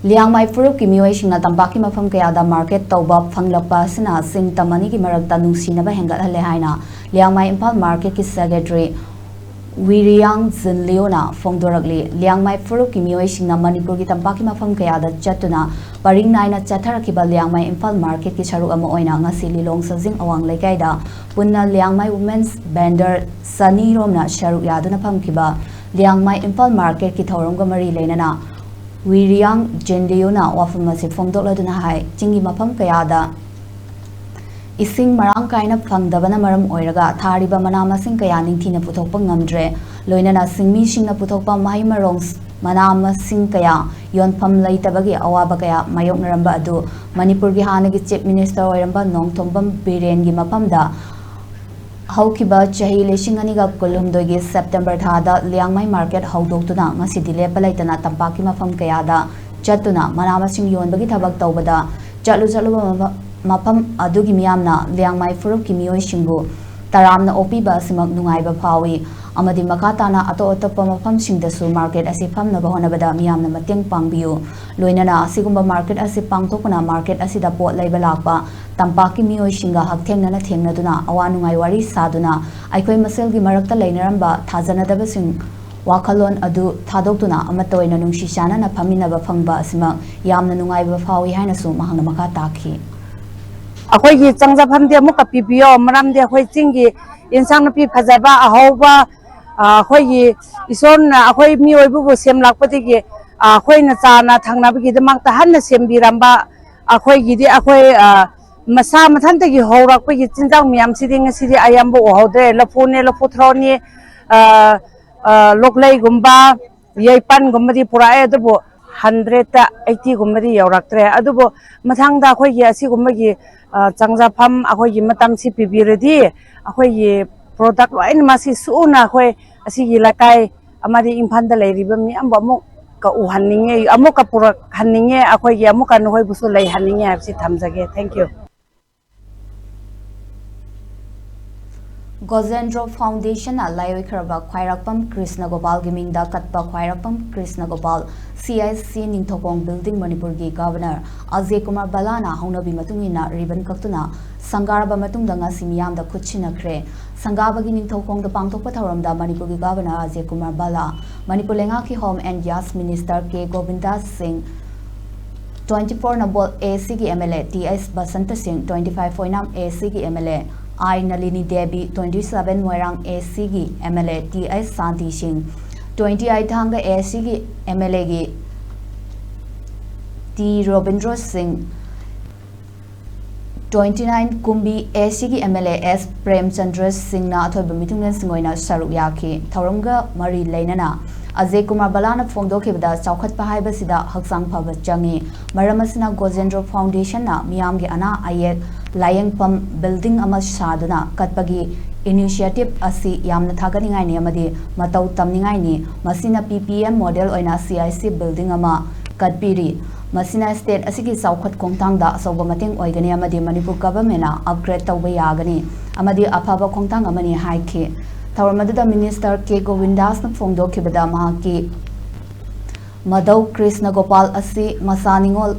ꯂꯤꯌꯥꯡꯃꯥꯏ ꯐꯨꯔꯨꯞꯀꯤ ꯃꯤꯑꯣꯏꯁꯤꯡꯅ ꯇꯝꯄꯥꯛꯀꯤ ꯃꯐꯝ ꯀꯌꯥꯗ market ꯇꯧꯕ ꯐꯪꯂꯛꯄ ꯑꯁꯤꯅ ꯆꯤꯡ ꯇꯝ ꯑꯅꯤꯒꯤ ꯃꯔꯛꯇ ꯅꯨꯡꯁꯤꯅꯕ ꯍꯦꯟꯒꯠꯍꯜꯂꯦ ꯍꯥꯏꯅ ꯂꯤꯌꯥꯡꯃꯥꯏ ꯏꯝꯐꯥꯜ marketꯀꯤ secretary ꯋꯤꯔꯤꯌꯥꯡ ꯖꯤꯟꯂꯤꯌꯨꯅ ꯐꯣꯡꯗꯣꯔꯛꯂꯤ꯫ ꯂꯤꯌꯥꯡꯃꯥꯏ ꯐꯨꯔꯨꯞꯀꯤ ꯃꯤꯑꯣꯏꯁꯤꯡꯅ ꯃꯅꯤꯄꯨꯔꯒꯤ ꯇꯝꯄꯥꯛꯀꯤ ꯃꯐꯝ ꯀꯌꯥꯗ ꯆꯠꯇꯨꯅ ꯄꯔꯤꯡ ꯅꯥꯏꯅ ꯆꯠꯊꯔꯛꯈꯤꯕ ꯂꯤꯌꯥꯡꯃꯥꯏ ꯏꯝꯐꯥꯜ marketꯀꯤ ꯁꯔꯨꯛ ꯑꯃ ꯑꯣꯏꯅ ꯉꯁꯤ ꯂꯤꯂꯣꯡ ꯁꯖꯤꯡ ꯑꯋꯥꯡ ꯂꯩꯀꯥꯏꯗ ꯄꯨꯟꯅ ꯂꯤꯌꯥꯡꯃꯥꯏ women's vendor ꯆꯅꯤ ꯔꯣꯝꯅ ꯁꯔꯨꯛ ꯌꯥꯗꯨꯅ ꯐꯝꯈꯤꯕ ꯂꯤꯌꯥꯡꯃꯥꯏ ꯏꯝꯐꯥꯜ marketꯀꯤ ꯊꯧꯔꯝꯒ ꯃꯔꯤ ꯂꯩꯅꯅ ꯋꯤꯔꯤꯌꯥꯡ ꯖꯤꯟꯂꯤꯌꯨꯅ ꯋꯥꯐꯝ ꯑꯁꯤ ꯐꯣꯡꯗꯣꯛꯂꯗꯨꯅ ꯍꯥꯏ, ꯆꯤꯡꯒꯤ ꯃꯐꯝ ꯀꯌꯥꯗ ꯏꯁꯤꯡ ꯃꯔꯥꯡ ꯀꯥꯏꯅ ꯐꯪꯗꯕꯅ ꯃꯔꯝ ꯑꯣꯏꯔꯒ ꯊꯥꯔꯤꯕ ꯃꯅꯥ ꯃꯁꯤꯡ ꯀꯌꯥ ꯅꯤꯡꯊꯤꯅ ꯄꯨꯊꯣꯛꯄ ꯉꯝꯗ꯭ꯔꯦ꯫ ꯂꯣꯏꯅꯅ ꯁꯤꯟꯃꯤꯁꯤꯡꯅ ꯄꯨꯊꯣꯛꯄ ꯃꯍꯩ ꯃꯔꯣꯡ, ꯃꯅꯥ ꯃꯁꯤꯡ ꯀꯌꯥ ꯌꯣꯟꯐꯝ ꯂꯩꯇꯕꯒꯤ ꯑꯋꯥꯕ ꯀꯌꯥ ꯃꯥꯌꯣꯛꯅꯔꯝꯕ ꯑꯗꯨ ꯃꯅꯤꯄꯨꯔꯒꯤ ꯍꯥꯟꯅꯒꯤ Chief Minister ꯑꯣꯏꯔꯝꯕ ꯅꯣꯡꯊꯣꯝꯕꯝ ꯕꯤꯔꯦꯟꯒꯤ ꯃꯐꯝꯗ ꯍꯧꯈꯤꯕ ꯆꯍꯤ ꯂꯤꯁꯤꯡ ꯑꯅꯤꯒ ꯀꯨꯟꯍꯨꯝꯗꯣꯏꯒꯤ September ꯊꯥꯗ ꯂꯤꯌꯥꯡꯃꯩ market ꯍꯧꯗꯣꯛꯇꯨꯅ ꯉꯁꯤꯗꯤ ꯂꯦꯞꯄ ꯂꯩꯇꯅ ꯇꯝꯄꯥꯛꯀꯤ ꯃꯐꯝ ꯀꯌꯥꯗ ꯆꯠꯇꯨꯅ ꯃꯅꯥ ꯃꯁꯤꯡ ꯌꯣꯟꯕꯒꯤ ꯊꯕꯛ ꯇꯧꯕꯗ ꯆꯠꯂꯨ ꯆꯠꯂꯨꯕ ꯃꯐ-, ꯃꯐꯝ ꯑꯗꯨꯒꯤ ꯃꯤꯌꯥꯝꯅ ꯂꯤꯌꯥꯡꯃꯩ ꯐꯨꯔꯨꯞꯀꯤ ꯃꯤꯑꯣꯏꯁꯤꯡꯕꯨ ꯇꯔꯥꯝꯅ ꯑꯣꯛꯄꯤꯕ ꯑꯁꯤꯃꯛ ꯅꯨꯡꯉꯥꯏꯕ ꯐꯥꯎꯏ꯫ ꯑꯃꯗꯤ ꯃꯈꯥ ꯇꯥꯅ ꯑꯇꯣꯞ ꯑꯇꯣꯞꯄ ꯃꯐꯝꯁꯤꯡꯗꯁꯨ market ꯑꯁꯤ ꯐꯝꯅꯕ ꯍꯣꯠꯅꯕꯗ ꯃꯤꯌꯥꯝꯅ ꯃꯇꯦꯡ ꯄꯥꯡꯕꯤꯌꯨ꯫ ꯂꯣꯏꯅꯅ ꯑꯁꯤꯒꯨꯝꯕ market ꯑꯁꯤ ꯄꯥꯡꯊꯣꯛꯄꯅ market ꯑꯁꯤꯗ ꯄꯣꯠ ꯂꯩꯕ ꯂꯥꯛꯄ ꯇꯝꯄꯥꯛꯀꯤ ꯃꯤꯑꯣꯏꯁꯤꯡꯒ ꯍꯛꯊꯦꯡꯅꯅ ꯊꯦꯡꯅꯗꯨꯅ ꯑꯋꯥ ꯅꯨꯡꯉꯥꯏ ꯋꯥꯔꯤ ꯁꯥꯗꯨꯅ ꯑꯩꯈꯣꯏ ꯃꯁꯦꯜꯒꯤ ꯃꯔꯛꯇ ꯂꯩꯅꯔꯝꯕ ꯊꯥꯖꯅꯗꯕꯁꯤꯡ ꯋꯥꯈꯜꯂꯣꯟ ꯑꯗꯨ ꯊꯥꯗꯣꯛꯇꯨꯅ ꯑꯃꯠꯇ ꯑꯣꯏꯅ ꯅꯨꯡꯁꯤ ꯆꯥꯟꯅꯅ ꯐꯝꯃꯤꯟꯅꯕ ꯐꯪꯕ ꯑꯁꯤꯃꯛ ꯌꯥꯝꯅ ꯅꯨꯡꯉꯥꯏꯕ ꯐꯥꯎꯏ ꯍꯥꯏꯅꯁꯨ ꯃꯍꯥꯛꯅ ꯃꯈꯥ ꯇꯥꯈꯤ꯫ ꯑꯩꯈꯣꯏꯒꯤ ꯆꯪꯖꯐꯝꯗꯤ ꯑꯃꯨꯛꯀ ꯄꯤꯕꯤꯌꯣ, ꯃꯔꯝꯗꯤ ꯑꯩꯈꯣꯏ ꯆꯤꯡꯒꯤ ꯏꯟꯁꯥꯡ ꯅꯥꯄꯤ ꯐꯖꯕ, ꯑꯍꯧꯕ, ꯑ, ꯑꯩꯈꯣꯏꯒꯤ ꯏꯁꯣꯔꯅ ꯑꯩꯈꯣꯏ ꯃꯤꯑꯣꯏꯕꯕꯨ ꯁꯦꯝꯂꯛꯄꯗꯒꯤ, ꯑ, ꯑꯩꯈꯣꯏꯅ ꯆꯥꯅ ꯊꯛꯅꯕꯒꯤꯗꯃꯛꯇ ꯍꯟꯅ ꯁꯦꯝꯕꯤꯔꯝꯕ ꯑꯩꯈꯣꯏꯒꯤꯗꯤ ꯑꯩꯈꯣꯏ, ꯑ, ꯃꯁꯥ ꯃꯊꯟꯇꯒꯤ ꯍꯧꯔꯛꯄꯒꯤ ꯆꯤꯟꯖꯥꯛ ꯃꯌꯥꯝꯁꯤꯗꯤ ꯉꯁꯤꯗꯤ ꯑꯌꯥꯝꯕ ꯎꯍꯧꯗ꯭ꯔꯦ꯫ ꯂꯐꯨꯅꯦ, ꯂꯐꯨ ꯊ꯭ꯔꯣꯅꯦ, ꯑ, ꯑ, ꯂꯣꯛꯂꯩꯒꯨꯝꯕ, ꯌꯩꯄꯟꯒꯨꯝꯕꯗꯤ ꯄꯨꯔꯛꯑꯦ, ꯑꯗꯨꯕꯨ hundredꯇ eightyꯒꯨꯝꯕꯗꯤ ꯌꯧꯔꯛꯇ꯭ꯔꯦ꯫ ꯑꯗꯨꯕꯨ ꯃꯊꯪꯗ ꯑꯩꯈꯣꯏꯒꯤ ꯑꯁꯤꯒꯨꯝꯕꯒꯤ, ꯑ, ꯆꯪꯖꯐꯝ ꯑꯩꯈꯣꯏꯒꯤ ꯃꯇꯝꯁꯤ ꯄꯤꯕꯤꯔꯗꯤ ꯑꯩꯈꯣꯏꯒꯤ product ꯂꯣꯏꯅꯃꯛꯁꯤ ꯁꯨꯅ ꯑꯩꯈꯣꯏ ꯑꯁꯤꯒꯤ ꯂꯩꯀꯥꯏ ꯑꯃꯗꯤ ꯏꯝꯐꯥꯜꯗ ꯂꯩꯔꯤꯕ ꯃꯤꯌꯥꯝꯕꯨ ꯑꯃꯨꯛꯀ ꯎꯍꯟꯅꯤꯡꯉꯦ, ꯑꯃꯨꯛꯀ ꯄꯨꯔꯛꯍꯟꯅꯤꯡꯉꯦ, ꯑꯩꯈꯣꯏꯒꯤ ꯑꯃꯨꯛꯀ ꯅꯈꯣꯏꯕꯨꯁꯨ ꯂꯩꯍꯟꯅꯤꯡꯉꯦ ꯍꯥꯏꯕꯁꯤ ꯊꯝꯖꯒꯦ꯫ Thank you. ꯒꯣꯖꯦꯟꯗ꯭ꯔꯣ ꯐꯥꯎꯟꯗꯦꯁꯟꯅ ꯂꯥꯏꯑꯣꯏꯈ꯭ꯔꯕ ꯈ꯭ꯋꯥꯏꯔꯥꯛꯄꯝ ꯀ꯭ꯔꯤꯁꯅ ꯒꯣꯄꯥꯜꯒꯤ ꯃꯤꯡꯗ ꯀꯠꯄ ꯈ꯭ꯋꯥꯏꯔꯥꯛꯄꯝ ꯀ꯭ꯔꯤꯁꯅ ꯒꯣꯄꯥꯜ CIC ꯅꯤꯡꯊꯧꯈꯣꯡ building ꯃꯅꯤꯄꯨꯔꯒꯤ ꯒꯚꯔꯅꯔ ꯑꯖꯦ ꯀꯨꯃꯥꯔ ꯕꯂꯥꯅ ꯍꯧꯅꯕꯤ ꯃꯇꯨꯡ ꯏꯟꯅ ribbon ꯀꯛꯇꯨꯅ ꯁꯪꯒꯥꯔꯕ ꯃꯇꯨꯡꯗ ꯉꯁꯤ ꯃꯤꯌꯥꯝꯗ ꯈꯨꯠꯁꯤꯟꯅꯈ꯭ꯔꯦ꯫ ꯁꯪꯒꯥꯕꯒꯤ ꯅꯤꯡꯊꯧꯈꯣꯡꯗ ꯄꯥꯡꯊꯣꯛꯄ ꯊꯧꯔꯝꯗ ꯃꯅꯤꯄꯨꯔꯒꯤ ꯒꯚꯔꯅꯔ ꯑꯖꯦ ꯀꯨꯃꯥꯔ ꯕꯂꯥ, ꯃꯅꯤꯄꯨꯔ ꯂꯩꯉꯥꯛꯀꯤ Home and Gas Minister ꯀꯦ ꯒꯣꯕꯤꯟꯗꯥꯁ ꯁꯤꯡ, twenty four ꯅꯝꯕꯣꯜ ACꯒꯤ MLA ꯇꯤ ꯑꯩꯆ ꯕꯁꯟꯇ ꯁꯤꯡ, twenty five ꯑꯣꯏꯅꯥꯝ ACꯒꯤ MLA ꯑꯥꯏ ꯅꯂꯤꯅꯤ ꯗꯦꯕꯤ, twenty seven ꯃꯣꯏꯔꯥꯡ ACꯒꯤ MLA ꯇꯤ ꯑꯩꯆ ꯁꯥꯟꯇꯤ ꯁꯤꯡ, twenty eight ꯊꯥꯡꯒ ACꯒꯤ MLAꯒꯤ ꯇꯤ ꯔꯣꯕꯤꯟꯗ꯭ꯔꯣ ꯁꯤꯡ, twenty nine ꯀꯨꯝꯕꯤ ACꯒꯤ MLA ꯑꯦꯁ ꯄ꯭ꯔꯦꯝꯆꯟꯗ꯭ꯔ ꯁꯤꯡꯅ ꯑꯊꯣꯏꯕ ꯃꯤꯊꯨꯡꯂꯦꯟꯁꯤꯡ ꯑꯣꯏꯅ ꯁꯔꯨꯛ ꯌꯥꯈꯤ꯫ ꯊꯧꯔꯝꯒ ꯃꯔꯤ ꯂꯩꯅꯅ ꯑꯖꯦ ꯀꯨꯃꯥꯔ ꯕꯂꯥꯅ ꯐꯣꯡꯗꯣꯛꯈꯤꯕꯗ, ꯆꯥꯎꯈꯠꯄ ꯍꯥꯏꯕꯁꯤꯗ ꯍꯛꯆꯥꯡ ꯐꯕ ꯆꯪꯏ꯫ ꯃꯔꯝ ꯑꯁꯤꯅ ꯒꯣꯖꯦꯟꯗ꯭ꯔꯣ ꯐꯥꯎꯟꯗꯦꯁꯟꯅ ꯃꯤꯌꯥꯝꯒꯤ ꯑꯅꯥ ꯑꯌꯦꯛ ꯂꯥꯌꯦꯡꯐꯝ building ꯑꯃ ꯁꯥꯗꯨꯅ ꯀꯠꯄꯒꯤ initiative ꯑꯁꯤ ꯌꯥꯝꯅ ꯊꯥꯒꯠꯅꯤꯡꯉꯥꯏꯅꯤ ꯑꯃꯗꯤ ꯃꯇꯧ ꯇꯝꯅꯤꯡꯉꯥꯏꯅꯤ꯫ ꯃꯁꯤꯅ PPM model ꯑꯣꯏꯅ CIC building ꯑꯃ ꯀꯠꯄꯤꯔꯤ꯫ ꯃꯁꯤꯅ state ꯑꯁꯤꯒꯤ ꯆꯥꯎꯈꯠ ꯈꯣꯡꯊꯥꯡꯗ ꯑꯆꯧꯕ ꯃꯇꯦꯡ ꯑꯣꯏꯒꯅꯤ ꯑꯃꯗꯤ ꯃꯅꯤꯄꯨꯔ governmentꯅ upgrade ꯇꯧꯕ ꯌꯥꯒꯅꯤ ꯑꯃꯗꯤ ꯑꯐꯕ ꯈꯣꯡꯊꯥꯡ ꯑꯃꯅꯤ ꯍꯥꯏꯈꯤ꯫ ꯊꯧꯔꯝ ꯑꯗꯨꯗ ꯃꯤꯅꯤꯁꯇꯔ ꯀꯦ ꯒꯣꯕꯤꯟꯗꯥꯁꯅ ꯐꯣꯡꯗꯣꯛꯈꯤꯕꯗ, ꯃꯍꯥꯛꯀꯤ ꯃꯙꯧ ꯀ꯭ꯔꯤꯁꯅ ꯒꯣꯄꯥꯜ ꯑꯁꯤ ꯃꯆꯥ ꯅꯤꯉꯣꯜ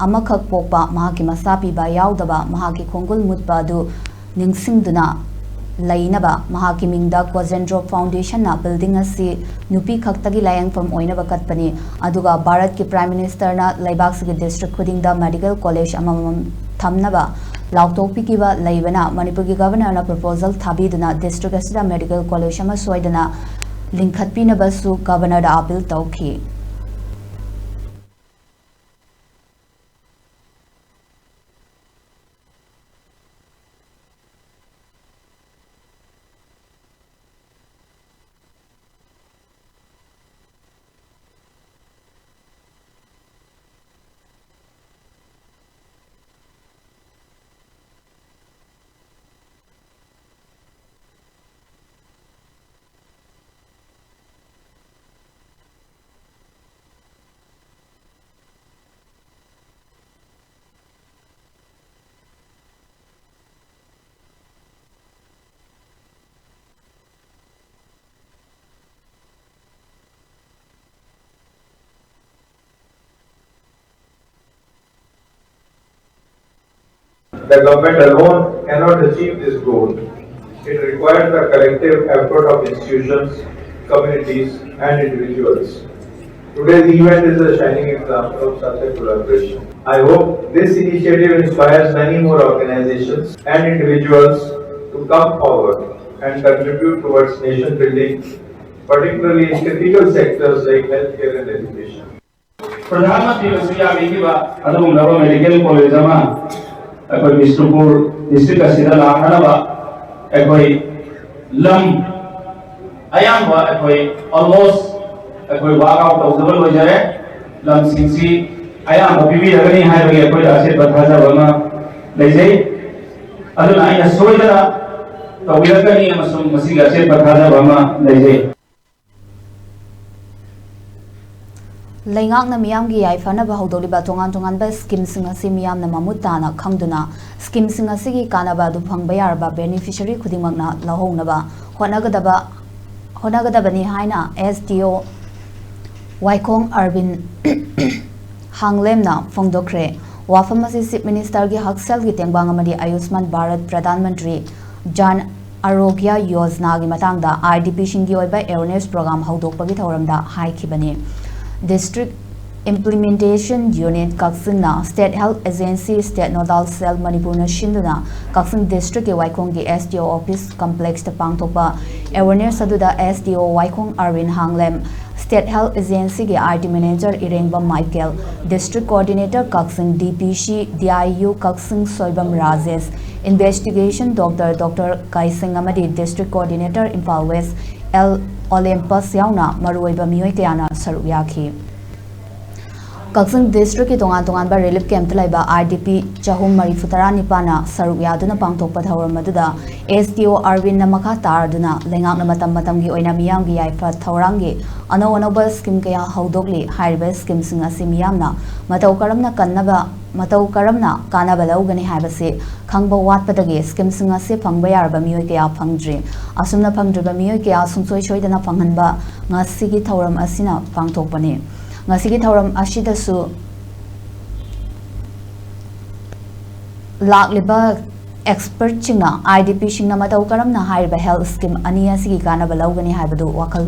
ꯑꯃꯈꯛ ꯄꯣꯛꯄ ꯃꯍꯥꯛꯀꯤ ꯃꯆꯥ ꯄꯤꯕ ꯌꯥꯎꯗꯕ ꯃꯍꯥꯛꯀꯤ ꯈꯣꯡꯒꯨꯜ ꯃꯨꯠꯄ ꯑꯗꯨ ꯅꯤꯡꯁꯤꯡꯗꯨꯅ ꯂꯩꯅꯕ ꯃꯍꯥꯛꯀꯤ ꯃꯤꯡꯗ ꯀ꯭ꯋꯥꯖꯦꯟꯗ꯭ꯔꯣ ꯐꯥꯎꯟꯗꯦꯁꯟꯅ ꯕꯤꯜꯗꯤꯡ ꯑꯁꯤ ꯅꯨꯄꯤ ꯈꯛꯇꯒꯤ ꯂꯥꯌꯦꯡꯐꯝ ꯑꯣꯏꯅꯕ ꯀꯠꯄꯅꯤ꯫ ꯑꯗꯨꯒ ꯚꯥꯔꯠꯀꯤ ꯄ꯭ꯔꯥꯏꯝ ꯃꯤꯅꯤꯁꯇꯔꯅ ꯂꯩꯕꯥꯛꯁꯤꯒꯤ ꯗꯤꯁꯇ꯭ꯔꯤꯛ ꯈꯨꯗꯤꯡꯗ ꯃꯦꯗꯤꯀꯦꯜ ꯀꯣꯂꯦꯖ ꯑꯃꯃꯝ ꯊꯝꯅꯕ ꯂꯥꯎꯊꯣꯛꯄꯤꯈꯤꯕ ꯂꯩꯕꯅ, ꯃꯅꯤꯄꯨꯔꯒꯤ ꯒꯚꯔꯅꯔꯅ ꯄ꯭ꯔꯣꯄꯣꯖꯦꯜ ꯊꯥꯕꯤꯗꯨꯅ ꯗꯤꯁꯇ꯭ꯔꯤꯛ ꯑꯁꯤꯗ ꯃꯦꯗꯤꯀꯦꯜ ꯀꯣꯂꯦꯖ ꯑꯃ ꯁꯣꯏꯗꯅ ꯂꯤꯡꯈꯠꯄꯤꯅꯕꯁꯨ ꯒꯚꯔꯅꯔꯗ ꯑꯥꯄꯤꯜ ꯇꯧꯈꯤ꯫ The government alone cannot achieve this goal. It requires the collective effort of institutions, communities, and individuals. Today's event is a shining example of such a collaboration. I hope this initiative inspires many more organizations and individuals to come forward and contribute towards nation building, particularly in critical sectors like healthcare and education. ꯄ꯭ꯔꯙꯥꯟ ꯃꯟꯇ꯭ꯔꯤꯅꯁꯨ ꯌꯥꯕꯤꯈꯤꯕ ꯑꯗꯨꯒꯨꯝꯂꯕ medical college ꯑꯃ ꯑꯩꯈꯣꯏ Bishnupur district ꯑꯁꯤꯗ ꯂꯥꯛꯅꯅꯕ ꯑꯩꯈꯣꯏ ꯂꯝ ꯑꯌꯥꯝꯕ ꯑꯩꯈꯣꯏ almost ꯑꯩꯈꯣꯏ work out ꯇꯧꯖꯕ ꯂꯣꯏꯖꯔꯦ꯫ ꯂꯝꯁꯤꯡꯁꯤ ꯑꯌꯥꯝꯕ ꯄꯤꯕꯤꯔꯒꯅꯤ ꯍꯥꯏꯕꯒꯤ ꯑꯩꯈꯣꯏꯗ ꯑꯆꯦꯠꯄ ꯊꯥꯖꯕ ꯑꯃ ꯂꯩꯖꯩ꯫ ꯑꯗꯨꯅ ꯑꯩꯅ ꯁꯣꯏꯗꯅ ꯇꯧꯕꯤꯔꯛꯀꯅꯤ ꯑꯃꯁꯨꯡ ꯃꯁꯤꯒꯤ ꯑꯆꯦꯠꯄ ꯊꯥꯖꯕ ꯑꯃ ꯂꯩꯖꯩ꯫ ꯂꯩꯉꯥꯛꯅ ꯃꯤꯌꯥꯝꯒꯤ ꯌꯥꯏꯐꯅꯕ ꯍꯧꯗꯣꯛꯂꯤꯕ ꯇꯣꯉꯥꯟ ꯇꯣꯉꯥꯟꯕ ꯁ꯭ꯀꯤꯝꯁꯤꯡ ꯑꯁꯤ ꯃꯤꯌꯥꯝꯅ ꯃꯃꯨꯠ ꯇꯥꯅ ꯈꯪꯗꯨꯅ, ꯁ꯭ꯀꯤꯝꯁꯤꯡ ꯑꯁꯤꯒꯤ ꯀꯥꯟꯅꯕ ꯑꯗꯨ ꯐꯪꯕ ꯌꯥꯔꯕ ꯕꯦꯅꯤꯐꯤꯁꯔꯤ ꯈꯨꯗꯤꯡꯃꯛꯅ ꯂꯧꯍꯧꯅꯕ ꯍꯣꯠꯅꯒꯗꯕ ꯍꯣꯠꯅꯒꯗꯕꯅꯤ ꯍꯥꯏꯅ ꯑꯦꯁ ꯗꯤ ꯑꯣ ꯋꯥꯏꯈꯣꯡ ꯑꯔꯕꯤꯟ ꯍꯥꯡꯂꯦꯝꯅ ꯐꯣꯡꯗꯣꯛꯈ꯭ꯔꯦ꯫ ꯋꯥꯐꯝ ꯑꯁꯤ ꯆꯤꯐ ꯃꯤꯅꯤꯁꯇꯔꯒꯤ ꯍꯛꯁꯦꯜꯒꯤ ꯇꯦꯡꯕꯥꯡ ꯑꯃꯗꯤ ꯑꯌꯨꯁꯃꯥꯟ ꯚꯥꯔꯠ ꯄ꯭ꯔꯙꯥꯟ ꯃꯟꯇ꯭ꯔꯤ ꯖꯥꯟ ꯑꯔꯣꯒ꯭ꯌ ꯌꯣꯖꯅꯥꯒꯤ ꯃꯇꯥꯡꯗ ꯑꯥꯏ ꯗꯤ ꯄꯤꯁꯤꯡꯒꯤ ꯑꯣꯏꯕ ꯑꯦꯋꯦꯔꯅꯦꯁ ꯄ꯭ꯔꯣꯒ꯭ꯔꯥꯝ ꯍꯧꯗꯣꯛꯄꯒꯤ ꯊꯧꯔꯝꯗ ꯍꯥꯏꯈꯤꯕꯅꯤ꯫ ꯗꯤꯁꯇ꯭ꯔꯤꯛ ꯏꯝꯄ꯭ꯂꯤꯃꯦꯟꯇꯦꯁꯟ ꯌꯨꯅꯤꯠ ꯀꯛꯆꯤꯡꯅ state health agency, state nodal cell ꯃꯅꯤꯄꯨꯔꯅ ꯁꯤꯟꯗꯨꯅ ꯀꯛꯆꯤꯡ ꯗꯤꯁꯇ꯭ꯔꯤꯛꯀꯤ ꯋꯥꯏꯈꯣꯡꯒꯤ ꯑꯦꯁ ꯗꯤ ꯑꯣ ꯑꯣꯐꯤꯁ ꯀꯝꯄ꯭ꯂꯦꯛꯁꯇ ꯄꯥꯡꯊꯣꯛꯄ ꯑꯦꯋꯦꯔꯅꯦꯁ ꯑꯗꯨꯗ S D O Waikhong Arbin Hanglem, state health ꯑꯦꯖꯦꯟꯁꯤꯒꯤ I T manager Irengbam Michael, district coordinator ꯀꯛꯆꯤꯡ D P C, D I U ꯀꯛꯆꯤꯡ Soibam Rajesh, investigation doctor doctor ꯀꯥꯏꯁꯤꯡ ꯑꯃꯗꯤ district coordinator Imphal west L ꯑꯣꯂꯦꯝꯄꯁ ꯌꯥꯎꯅ ꯃꯔꯨꯑꯣꯏꯕ ꯃꯤꯑꯣꯏ ꯀꯌꯥꯅ ꯁꯔꯨꯛ ꯌꯥꯈꯤ꯫ ꯀꯛꯆꯤꯡ ꯗꯤꯁꯇ꯭ꯔꯤꯛꯀꯤ ꯇꯣꯉꯥꯟ ꯇꯣꯉꯥꯟꯕ ꯔꯤꯂꯤꯐ ꯀꯦꯝꯞꯇ ꯂꯩꯕ ꯑꯥꯏ ꯗꯤ ꯄꯤ ꯆꯍꯨꯝ ꯃꯔꯤꯐꯨ ꯇꯔꯥꯅꯤꯄꯥꯟꯅ ꯁꯔꯨꯛ ꯌꯥꯗꯨꯅ ꯄꯥꯡꯊꯣꯛꯄ ꯊꯧꯔꯝ ꯑꯗꯨꯗ ꯑꯦꯁ ꯗꯤ ꯑꯣ ꯑꯔꯕꯤꯟꯅ ꯃꯈꯥ ꯇꯥꯔꯗꯨꯅ ꯂꯩꯉꯥꯛꯅ ꯃꯇꯝ ꯃꯇꯝꯒꯤ ꯑꯣꯏꯅ ꯃꯤꯌꯥꯝꯒꯤ ꯌꯥꯏꯐ ꯊꯧꯔꯥꯡꯒꯤ ꯑꯅꯧ ꯑꯅꯧꯕ ꯁ꯭ꯀꯤꯝ ꯀꯌꯥ ꯍꯧꯗꯣꯛꯂꯤ꯫ ꯍꯥꯏꯔꯤꯕ ꯁ꯭ꯀꯤꯝꯁꯤꯡ ꯑꯁꯤ ꯃꯤꯌꯥꯝꯅ ꯃꯇꯧ ꯀꯔꯝꯅ ꯀꯟꯅꯕ ꯃꯇꯧ ꯀꯔꯝꯅ ꯀꯥꯟꯅꯕ ꯂꯧꯒꯅꯤ ꯍꯥꯏꯕꯁꯤ ꯈꯪꯕ ꯋꯥꯠꯄꯗꯒꯤ ꯁ꯭ꯀꯤꯝꯁꯤꯡ ꯑꯁꯤ ꯐꯪꯕ ꯌꯥꯔꯕ ꯃꯤꯑꯣꯏ ꯀꯌꯥ ꯐꯪꯗ꯭ꯔꯤ꯫ ꯑꯁꯨꯝꯅ ꯐꯪꯗ꯭ꯔꯤꯕ ꯃꯤꯑꯣꯏ ꯀꯌꯥ ꯁꯨꯡꯁꯣꯏ ꯁꯣꯏꯗꯅ ꯐꯪꯍꯟꯕ ꯉꯁꯤꯒꯤ ꯊꯧꯔꯝ ꯑꯁꯤꯅ ꯄꯥꯡꯊꯣꯛꯄꯅꯤ꯫ ꯉꯁꯤꯒꯤ ꯊꯧꯔꯝ ꯑꯁꯤꯗꯁꯨ ꯂꯥꯛꯂꯤꯕ ꯑꯦꯛꯁꯄꯔꯠꯁꯤꯡꯅ ꯑꯥꯏ ꯗꯤ ꯄꯤꯁꯤꯡꯅ ꯃꯇꯧ ꯀꯔꯝꯅ ꯍꯥꯏꯔꯤꯕ ꯍꯦꯜꯊ ꯁ꯭ꯀꯤꯝ ꯑꯅꯤ ꯑꯁꯤꯒꯤ ꯀꯥꯟꯅꯕ ꯂꯧꯒꯅꯤ ꯍꯥꯏꯕꯗꯨ ꯋꯥꯈꯜ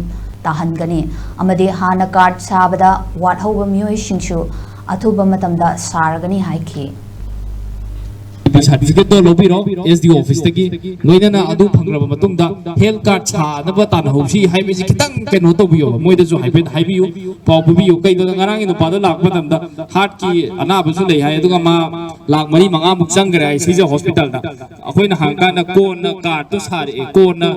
ꯇꯥꯍꯟꯒꯅꯤ ꯑꯃꯗꯤ ꯍꯥꯟꯅ ꯀꯥꯔꯗ ꯁꯥꯕꯗ ꯋꯥꯠꯍꯧꯕ ꯃꯤꯑꯣꯏꯁꯤꯡꯁꯨ ꯑꯊꯨꯕ ꯃꯇꯝꯗ ꯁꯥꯔꯒꯅꯤ ꯍꯥꯏꯈꯤ꯫ ꯁꯥꯔꯇꯤꯐꯤꯀꯦꯠꯇꯣ ꯂꯧꯕꯤꯔꯣ ꯑꯦꯁ ꯗꯤ ꯑꯣ ꯑꯣꯐꯤꯁꯇꯒꯤ, ꯂꯣꯏꯅꯅ ꯑꯗꯨ ꯐꯪꯂꯕ ꯃꯇꯨꯡꯗ ꯍꯦꯜꯊ ꯀꯥꯔꯗ ꯁꯥꯅꯕ ꯇꯥꯟꯅꯍꯧꯁꯤ ꯍꯥꯏꯕꯁꯤ ꯈꯤꯇꯪ ꯀꯩꯅꯣ ꯇꯧꯕꯤꯌꯣꯕ, ꯃꯣꯏꯗꯁꯨ ꯍꯥꯏꯐꯦꯠ ꯍꯥꯏꯕꯤꯌꯨ, ꯄꯥꯎ ꯄꯤꯕꯤꯌꯨ꯫ ꯀꯩꯅꯣꯗ ꯉꯔꯥꯡꯒꯤ ꯅꯨꯄꯥꯗꯣ ꯂꯥꯛꯄ ꯃꯇꯝꯗ ꯍꯥꯔꯠꯀꯤ ꯑꯅꯥꯕꯁꯨ ꯂꯩ ꯍꯥꯏ, ꯑꯗꯨꯒ ꯃꯥ ꯂꯥꯛ ꯃꯔꯤ ꯃꯉꯥꯃꯨꯛ ꯆꯪꯈ꯭ꯔꯦ ꯍꯥꯏ ꯁꯤꯖ ꯍꯣꯁꯄꯤꯇꯥꯜꯗ꯫ ꯑꯩꯈꯣꯏꯅ ꯍꯪꯀꯥꯟꯗ ꯀꯣꯟꯅ ꯀꯥꯔꯗꯇꯣ ꯁꯥꯔꯛꯑꯦ, ꯀꯣꯟꯅ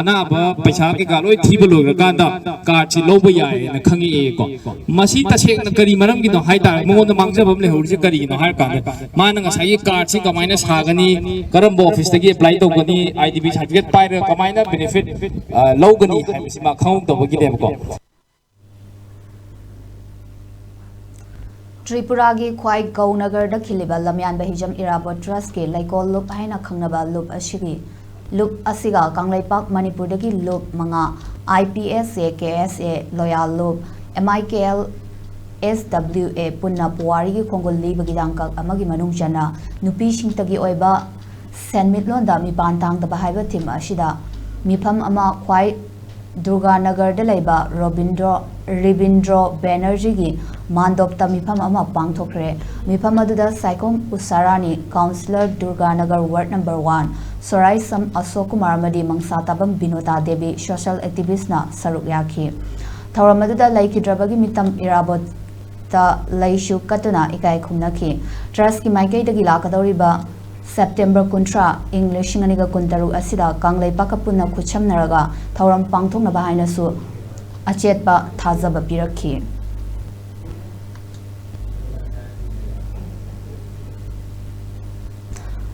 ꯑꯅꯥꯕ ꯄꯩꯁꯥ ꯀꯩꯀꯥ ꯂꯣꯏ ꯊꯤꯕ ꯂꯣꯏꯈ꯭ꯔꯀꯥꯟꯗ ꯀꯥꯔꯗꯁꯤ ꯂꯧꯕ ꯌꯥꯏꯌꯦꯅ ꯈꯪꯉꯛꯑꯦꯀꯣ꯫ ꯃꯁꯤ ꯇꯁꯦꯡꯅ ꯀꯔꯤ ꯃꯔꯝꯒꯤꯅꯣ ꯍꯥꯏ ꯇꯥꯔꯦ, ꯃꯉꯣꯟꯗ ꯃꯥꯡꯖꯕ ꯑꯃ ꯂꯩꯍꯧꯔꯤꯁꯦ ꯀꯔꯤꯒꯤꯅꯣ ꯍꯥꯏꯔ ꯀꯥꯟꯗ, ꯃꯥꯅ ꯉꯁꯥꯏꯒꯤ ꯀꯥꯔꯗꯁꯤ ꯀꯃꯥꯏꯅ ꯁꯥꯒꯅꯤ, ꯀꯔꯝꯕ ꯑꯣꯐꯤꯁꯇꯒꯤ ꯑꯦꯄ꯭ꯂꯥꯏ ꯇꯧꯒꯅꯤ, ꯑꯥꯏ ꯗꯤ ꯕꯤ ꯁꯥꯔꯇꯤꯐꯤꯀꯦꯠ ꯄꯥꯏꯔꯒ ꯀꯃꯥꯏꯅ ꯕꯦꯅꯤꯐꯤꯠ, ꯑ, ꯂꯧꯒꯅꯤ ꯍꯥꯏꯕꯁꯤ ꯃꯥ ꯈꯪꯍꯧꯗꯕꯒꯤꯅꯦꯕꯀꯣ꯫ ꯇ꯭ꯔꯤꯄꯨꯔꯥꯒꯤ ꯈ꯭ꯋꯥꯏ ꯒꯧꯅꯒꯔꯗ ꯈꯤꯜꯂꯤꯕ ꯂꯝꯌꯥꯟꯕ ꯍꯤꯖꯝ ꯏꯔꯥꯕꯣꯠ ꯇ꯭ꯔꯁꯀꯤ ꯂꯩꯀꯣꯜ ꯂꯨꯞ ꯍꯥꯏꯅ ꯈꯪꯅꯕ ꯂꯨꯞ ꯑꯁꯤꯒꯤ ꯂꯨꯞ ꯑꯁꯤꯒ ꯀꯪꯂꯩꯄꯥꯛ ꯃꯅꯤꯄꯨꯔꯗꯒꯤ ꯂꯨꯞ ꯃꯉꯥ, IPSA, KSA, ꯂꯣꯌꯥꯜ ꯂꯨꯞ, MIKL, SWA ꯄꯨꯟꯅ ꯄꯨꯋꯥꯔꯤꯒꯤ ꯈꯣꯡꯒꯨꯜ ꯂꯤꯕꯒꯤ ꯇꯥꯡꯀꯛ ꯑꯃꯒꯤ ꯃꯅꯨꯡ ꯆꯟꯅ ꯅꯨꯄꯤꯁꯤꯡꯇꯒꯤ ꯑꯣꯏꯕ ꯁꯦꯟꯃꯤꯠꯂꯣꯟꯗ ꯃꯤꯄꯥꯟ ꯇꯥꯡꯗꯕ ꯍꯥꯏꯕ ꯊꯤꯝ ꯑꯁꯤꯗ ꯃꯤꯐꯝ ꯑꯃ ꯈ꯭ꯋꯥꯏ ꯗꯨꯔꯒꯥꯅꯒꯔꯗ ꯂꯩꯕ ꯔꯣꯕꯤꯟꯗ꯭ꯔꯣ, ꯔꯤꯕꯤꯟꯗ꯭ꯔꯣ ꯕꯦꯅꯔꯖꯤꯒꯤ ꯃꯥꯟꯗꯣꯞꯇ ꯃꯤꯐꯝ ꯑꯃ ꯄꯥꯡꯊꯣꯛꯈ꯭ꯔꯦ꯫ ꯃꯤꯐꯝ ꯑꯗꯨꯗ Saikhom Usharani, councillor Durganagar ward number one, Soraisam Ashok Kumar ꯑꯃꯗꯤ ꯃꯪꯁꯥ ꯇꯥꯕꯝ ꯕꯤꯅꯣꯇꯥ ꯗꯦꯕꯤ, ꯁꯣꯁꯤꯌꯦꯜ ꯑꯦꯛꯇꯤꯚꯤꯁ꯭ꯠꯅ ꯁꯔꯨꯛ ꯌꯥꯈꯤ꯫ ꯊꯧꯔꯝ ꯑꯗꯨꯗ ꯂꯩꯈꯤꯗ꯭ꯔꯕꯒꯤ ꯃꯤꯇꯝ ꯏꯔꯥꯕꯣꯠꯇ ꯂꯩꯁꯨ ꯀꯠꯇꯨꯅ ꯏꯀꯥꯏ ꯈꯨꯝꯅꯈꯤ꯫ ꯇ꯭ꯔꯁꯀꯤ ꯃꯥꯏꯀꯩꯗꯒꯤ ꯂꯥꯛꯀꯗꯧꯔꯤꯕ ꯁꯦꯞꯇꯦꯝꯕꯔ ꯀꯨꯟꯊ꯭ꯔꯥ, ꯏꯪ ꯂꯤꯁꯤꯡ ꯑꯅꯤꯒ ꯀꯨꯟꯇꯔꯨꯛ ꯑꯁꯤꯗ ꯀꯪꯂꯩꯄꯥꯛꯀ ꯄꯨꯟꯅ ꯈꯨꯠꯁꯝꯅꯔꯒ ꯊꯧꯔꯝ ꯄꯥꯡꯊꯣꯛꯅꯕ ꯍꯥꯏꯅꯁꯨ ꯑꯆꯦꯠꯄ ꯊꯥꯖꯕ ꯄꯤꯔꯛꯈꯤ꯫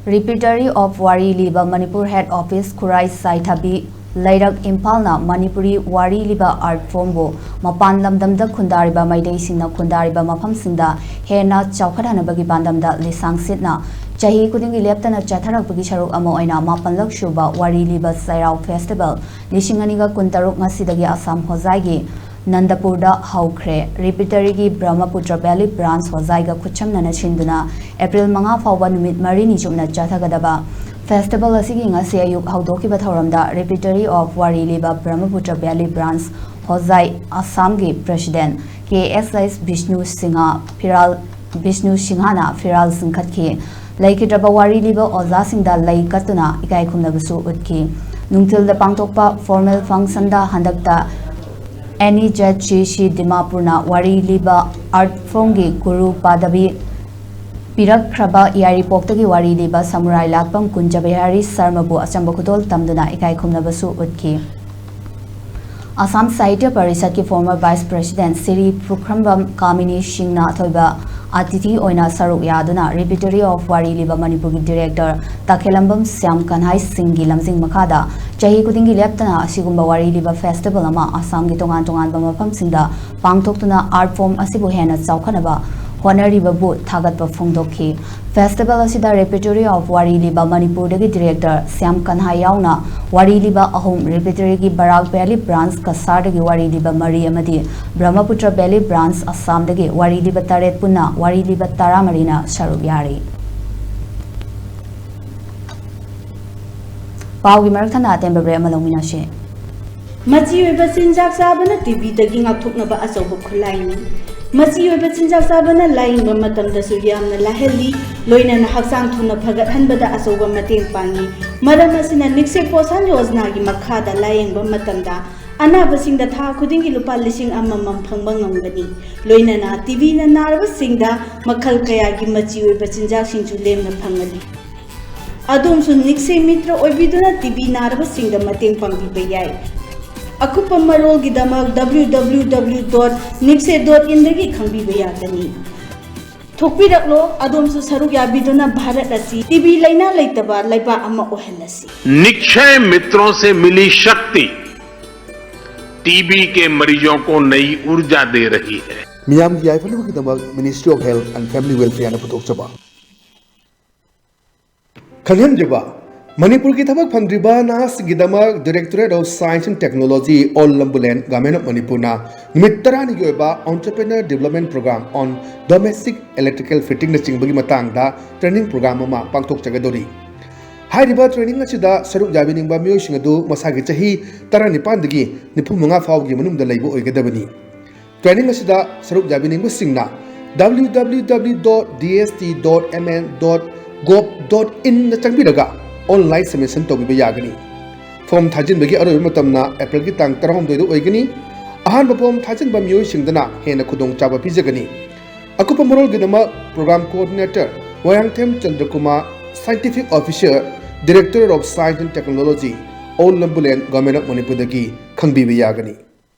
Repertory of ꯋꯥꯔꯤ ꯂꯤꯕ ꯃꯅꯤꯄꯨꯔ ꯍꯦꯗ ꯑꯣꯐꯤꯁ, ꯈꯨꯔꯥꯏ ꯆꯥꯏꯊꯕꯤ ꯂꯩꯔꯛ, ꯏꯝꯐꯥꯜꯅ ꯃꯅꯤꯄꯨꯔꯤ ꯋꯥꯔꯤ ꯂꯤꯕ ꯑꯥꯔꯠ ꯐꯣꯔꯝꯕꯨ ꯃꯄꯥꯟ ꯂꯝꯗꯝꯗ ꯈꯨꯟꯗꯥꯔꯤꯕ ꯃꯩꯇꯩꯁꯤꯡꯅ ꯈꯨꯟꯗꯥꯔꯤꯕ ꯃꯐꯝꯁꯤꯡꯗ ꯍꯦꯟꯅ ꯆꯥꯎꯈꯠꯍꯟꯅꯕꯒꯤ ꯄꯥꯟꯗꯝꯗ ꯂꯤꯁꯥꯡꯁꯤꯠꯅ ꯆꯍꯤ ꯈꯨꯗꯤꯡꯒꯤ ꯂꯦꯞꯇꯅ ꯆꯠꯊꯔꯛꯄꯒꯤ ꯁꯔꯨꯛ ꯑꯃ ꯑꯣꯏꯅ ꯃꯥꯄꯜꯂꯛ ꯁꯨꯕ ꯋꯥꯔꯤ ꯂꯤꯕ ꯆꯩꯔꯥꯎ ꯐꯦꯁꯇꯤꯚꯦꯜ ꯂꯤꯁꯤꯡ ꯑꯅꯤꯒ ꯀꯨꯟꯇꯔꯨꯛ ꯉꯁꯤꯗꯒꯤ ꯑꯁꯥꯝ ꯍꯣꯖꯥꯏꯒꯤ ꯅꯟꯗꯄꯨꯔꯗ ꯍꯧꯈ꯭ꯔꯦ꯫ ꯔꯤꯄꯤꯇꯔꯤꯒꯤ ꯕ꯭ꯔꯍꯃꯄꯨꯇ꯭ꯔ ꯚꯦꯂꯤ ꯕ꯭ꯔꯥꯟꯁ ꯍꯣꯖꯥꯏꯒ ꯈꯨꯠꯁꯝꯅꯅ ꯁꯤꯟꯗꯨꯅ ꯑꯦꯄ꯭ꯔꯤꯜ ꯃꯉꯥ ꯐꯥꯎꯕ ꯅꯨꯃꯤꯠ ꯃꯔꯤꯅꯤ ꯆꯨꯞꯅ ꯆꯠꯊꯒꯗꯕ ꯐꯦꯁꯇꯤꯚꯦꯜ ꯑꯁꯤꯒꯤ ꯉꯁꯤ ꯑꯌꯨꯛ ꯍꯧꯗꯣꯛꯈꯤꯕ ꯊꯧꯔꯝꯗ Repertory of ꯋꯥꯔꯤ ꯂꯤꯕ ꯕ꯭ꯔꯍꯃꯄꯨꯇ꯭ꯔ ꯚꯦꯂꯤ ꯕ꯭ꯔꯥꯟꯁ ꯍꯣꯖꯥꯏ ꯑꯁꯥꯝꯒꯤ ꯄ꯭ꯔꯦꯁꯤꯗꯦꯟꯠ ꯀꯦ ꯑꯦꯁ ꯑꯩꯁ ꯕꯤꯁꯅꯨ ꯁꯤꯡꯍ ꯐꯤꯔꯥꯜ, ꯕꯤꯁꯅꯨ ꯁꯤꯡꯍꯅ ꯐꯤꯔꯥꯜ ꯆꯤꯡꯈꯠꯈꯤ꯫ ꯂꯩꯈꯤꯗ꯭ꯔꯕ ꯋꯥꯔꯤ ꯂꯤꯕ ꯑꯣꯖꯥꯁꯤꯡꯗ ꯂꯩ ꯀꯠꯇꯨꯅ ꯏꯀꯥꯏ ꯈꯨꯝꯅꯕꯁꯨ ꯎꯠꯈꯤ꯫ ꯅꯨꯡꯊꯤꯜꯗ ꯄꯥꯡꯊꯣꯛꯄ ꯐꯣꯔꯃꯦꯜ ꯐꯪꯁꯟꯗ ꯍꯟꯗꯛꯇ NEZCC ꯗꯤꯃꯥꯄꯨꯔꯅ ꯋꯥꯔꯤ ꯂꯤꯕ ꯑꯥꯔꯠ ꯐꯣꯔꯝꯒꯤ ꯒꯨꯔꯨ ꯄꯥꯗꯕꯤ ꯄꯤꯔꯛꯈ꯭ꯔꯕ ꯌꯥꯏꯔꯤꯄꯣꯛꯇꯒꯤ ꯋꯥꯔꯤ ꯂꯤꯕ ꯁꯃꯨꯔꯥꯏ ꯂꯥꯠꯄꯝ ꯀꯨꯟꯖ ꯕꯤꯍꯥꯔꯤ ꯁꯔꯃꯕꯨ ꯑꯆꯝꯕ ꯈꯨꯗꯣꯜ ꯇꯝꯗꯨꯅ ꯏꯀꯥꯏ ꯈꯨꯝꯅꯕꯁꯨ ꯎꯠꯈꯤ꯫ ꯑꯁꯥꯝ ꯁꯥꯍꯤꯇ꯭ꯌ ꯄꯔꯤꯁꯠꯀꯤ ꯐꯣꯔꯃꯔ ꯚꯥꯏꯁ ꯄ꯭ꯔꯦꯁꯤꯗꯦꯟꯠ ꯁꯤꯔꯤ ꯄꯨꯈ꯭ꯔꯝꯕꯝ ꯀꯥꯃꯤꯅꯤ ꯁꯤꯡꯅ ꯑꯊꯣꯏꯕ ꯑꯇꯤꯊꯤ ꯑꯣꯏꯅ ꯁꯔꯨꯛ ꯌꯥꯗꯨꯅ Repertory of ꯋꯥꯔꯤ ꯂꯤꯕ ꯃꯅꯤꯄꯨꯔꯒꯤ ꯗꯤꯔꯦꯛꯇꯔ ꯇꯈꯦꯂꯝꯕꯝ ꯁ꯭ꯌꯥꯝ ꯀꯟꯍꯥꯏ ꯁꯤꯡꯒꯤ ꯂꯝꯖꯤꯡ ꯃꯈꯥꯗ ꯆꯍꯤ ꯈꯨꯗꯤꯡꯒꯤ ꯂꯦꯞꯇꯅ ꯑꯁꯤꯒꯨꯝꯕ ꯋꯥꯔꯤ ꯂꯤꯕ ꯐꯦꯁꯇꯤꯚꯦꯜ ꯑꯃ ꯑꯁꯥꯝꯒꯤ ꯇꯣꯉꯥꯟ ꯇꯣꯉꯥꯟꯕ ꯃꯐꯝꯁꯤꯡꯗ ꯄꯥꯡꯊꯣꯛꯇꯨꯅ ꯑꯥꯔꯠ ꯐꯣꯔꯝ ꯑꯁꯤꯕꯨ ꯍꯦꯟꯅ ꯆꯥꯎꯈꯠꯅꯕ ꯍꯣꯠꯅꯔꯤꯕꯕꯨ ꯊꯥꯒꯠꯄ ꯐꯣꯡꯗꯣꯛꯈꯤ꯫ Festival ꯑꯁꯤꯗ Repertory of ꯋꯥꯔꯤ ꯂꯤꯕ ꯃꯅꯤꯄꯨꯔꯗꯒꯤ Director ꯁ꯭ꯌꯥꯝ ꯀꯟꯍꯥ ꯌꯥꯎꯅ ꯋꯥꯔꯤ ꯂꯤꯕ ꯑꯍꯨꯝ, Repertory ꯒꯤ ꯕꯔꯥꯛ ꯚꯦꯂꯤ Branch ꯀꯁꯥꯔꯗꯒꯤ ꯋꯥꯔꯤ ꯂꯤꯕ ꯃꯔꯤ ꯑꯃꯗꯤ ꯕ꯭ꯔꯍꯃꯄꯨꯇ꯭ꯔ ꯚꯦꯂꯤ Branch ꯑꯁꯥꯝꯗꯒꯤ ꯋꯥꯔꯤ ꯂꯤꯕ ꯇꯔꯦꯠ ꯄꯨꯟꯅ ꯋꯥꯔꯤ ꯂꯤꯕ ꯇꯔꯥꯃꯔꯤꯅ ꯁꯔꯨꯛ ꯌꯥꯔꯤ꯫ ꯄꯥꯎꯒꯤ ꯃꯔꯛ ꯊꯠꯅ ꯑꯇꯦꯟꯕ break ꯑꯃ ꯂꯧꯃꯤꯟꯅꯁꯤ꯫ ꯃꯆꯤ ꯑꯣꯏꯕ ꯆꯤꯟꯖꯥꯛ ꯆꯥꯕꯅ ꯇꯤꯕꯤꯗꯒꯤ ꯉꯥꯛꯊꯣꯛꯅꯕ ꯑꯆꯧꯕ ꯈꯨꯠꯂꯥꯏꯅꯤ꯫ ꯃꯆꯤ ꯑꯣꯏꯕ ꯆꯤꯟꯖꯥꯛ ꯆꯥꯕꯅ ꯂꯥꯌꯦꯡꯕ ꯃꯇꯝꯗꯁꯨ ꯌꯥꯝꯅ ꯂꯥꯏꯍꯜꯂꯤ, ꯂꯣꯏꯅꯅ ꯍꯛꯆꯥꯡ ꯊꯨꯅ ꯐꯒꯠꯍꯟꯕꯗ ꯑꯆꯧꯕ ꯃꯇꯦꯡ ꯄꯥꯡꯉꯤ꯫ ꯃꯔꯝ ꯑꯁꯤꯅ ꯅꯤꯛꯁꯦ ꯄꯣꯁꯥꯟ ꯌꯣꯖꯅꯥꯒꯤ ꯃꯈꯥꯗ ꯂꯥꯌꯦꯡꯕ ꯃꯇꯝꯗ ꯑꯅꯥꯕꯁꯤꯡꯗ ꯊꯥ ꯈꯨꯗꯤꯡꯒꯤ ꯂꯨꯄꯥ ꯂꯤꯁꯤꯡ ꯑꯃꯃꯝ ꯐꯪꯕ ꯉꯝꯒꯅꯤ꯫ ꯂꯣꯏꯅꯅ ꯇꯤꯕꯤꯅ ꯅꯥꯔꯕꯁꯤꯡꯗ ꯃꯈꯜ ꯀꯌꯥꯒꯤ ꯃꯆꯤ ꯑꯣꯏꯕ ꯆꯤꯟꯖꯥꯛꯁꯤꯡꯁꯨ ꯂꯦꯝꯅ ꯐꯪꯍꯜꯂꯤ꯫ ꯑꯗꯣꯝꯁꯨ ꯅꯤꯛꯁꯦ ꯃꯤꯇ꯭ꯔ ꯑꯣꯏꯕꯤꯗꯨꯅ ꯇꯤꯕꯤ ꯅꯥꯔꯕꯁꯤꯡꯗ ꯃꯇꯦꯡ ꯄꯥꯡꯕꯤꯕ ꯌꯥꯏ꯫ ꯑꯀꯨꯞꯄ ꯃꯔꯣꯜꯒꯤꯗꯃꯛ W W W dot nikse dot in ꯗꯒꯤ ꯈꯪꯕꯤꯕ ꯌꯥꯒꯅꯤ꯫ ꯊꯣꯛꯄꯤꯔꯛꯂꯣ, ꯑꯗꯣꯝꯁꯨ ꯁꯔꯨꯛ ꯌꯥꯕꯤꯗꯨꯅ ꯚꯥꯔꯠ ꯑꯁꯤ ꯇꯤꯕꯤ ꯂꯥꯏꯅꯥ ꯂꯩꯇꯕ ꯂꯩꯕꯥꯛ ꯑꯃ ꯑꯣꯏꯍꯜꯂꯁꯤ꯫ निक्षय मित्रों से मिली शक्ति टीबी के मरीजों को नई ऊर्जा दे रही है। ꯃꯤꯌꯥꯝꯒꯤ ꯌꯥꯏꯐꯅꯕꯒꯤꯗꯃꯛ Ministry of Health and Family Welfare ꯅ ꯄꯨꯊꯣꯛꯆꯕ꯫ ꯈꯪꯍꯟꯖꯕ, ꯃꯅꯤꯄꯨꯔꯒꯤ ꯊꯕꯛ ꯐꯪꯗ꯭ꯔꯤꯕ ꯅꯍꯥꯁꯤꯡꯒꯤꯗꯃꯛ Directorate of Science and Technology, All Lambulane, Government of ꯃꯅꯤꯄꯨꯔꯅ ꯅꯨꯃꯤꯠ ꯇꯔꯥꯅꯤꯒꯤ ꯑꯣꯏꯕ Entrepreneur Development Program on Domestic Electrical Fitting ꯅꯆꯤꯡꯕꯒꯤ ꯃꯇꯥꯡꯗ training program ꯑꯃ ꯄꯥꯡꯊꯣꯛꯆꯒꯗꯧꯔꯤ꯫ ꯍꯥꯏꯔꯤꯕ training ꯑꯁꯤꯗ ꯁꯔꯨꯛ ꯌꯥꯕꯤꯅꯤꯡꯕ ꯃꯤꯑꯣꯏꯁꯤꯡ ꯑꯗꯨ ꯃꯁꯥꯒꯤ ꯆꯍꯤ ꯇꯔꯥꯅꯤꯄꯥꯟꯗꯒꯤ ꯅꯤꯐꯨ ꯃꯉꯥ ꯐꯥꯎꯕꯒꯤ ꯃꯅꯨꯡꯗ ꯂꯩꯕ ꯑꯣꯏꯒꯗꯕꯅꯤ꯫ Training ꯑꯁꯤꯗ ꯁꯔꯨꯛ ꯌꯥꯕꯤꯅꯤꯡꯕꯁꯤꯡꯅ W W W dot D S T dot M N dot gov dot in ꯅ ꯆꯪꯕꯤꯔꯒ online submission ꯇꯧꯕꯤꯕ ꯌꯥꯒꯅꯤ꯫ Form ꯊꯥꯖꯤꯟꯕꯒꯤ ꯑꯔꯣꯏꯕ ꯃꯇꯝꯅ April ꯒꯤ ꯇꯥꯡ ꯇꯔꯥꯍꯨꯝꯗꯣꯏꯗ ꯑꯣꯏꯒꯅꯤ꯫ ꯑꯍꯥꯟꯕ form ꯊꯥꯖꯤꯟꯕ ꯃꯤꯑꯣꯏꯁꯤꯡꯗꯅ ꯍꯦꯟꯅ ꯈꯨꯗꯣꯡꯆꯥꯕ ꯄꯤꯖꯒꯅꯤ꯫ ꯑꯀꯨꯞꯄ ꯃꯔꯣꯜꯒꯤꯗꯃꯛ Program Coordinator Moirangthem ꯆꯟꯗ꯭ꯔꯀꯨꯃꯥꯔ, Scientific Officer, Directorate of Science and Technology, All Lambulane, Government of ꯃꯅꯤꯄꯨꯔꯗꯒꯤ ꯈꯪꯕꯤꯕ ꯌꯥꯒꯅꯤ꯫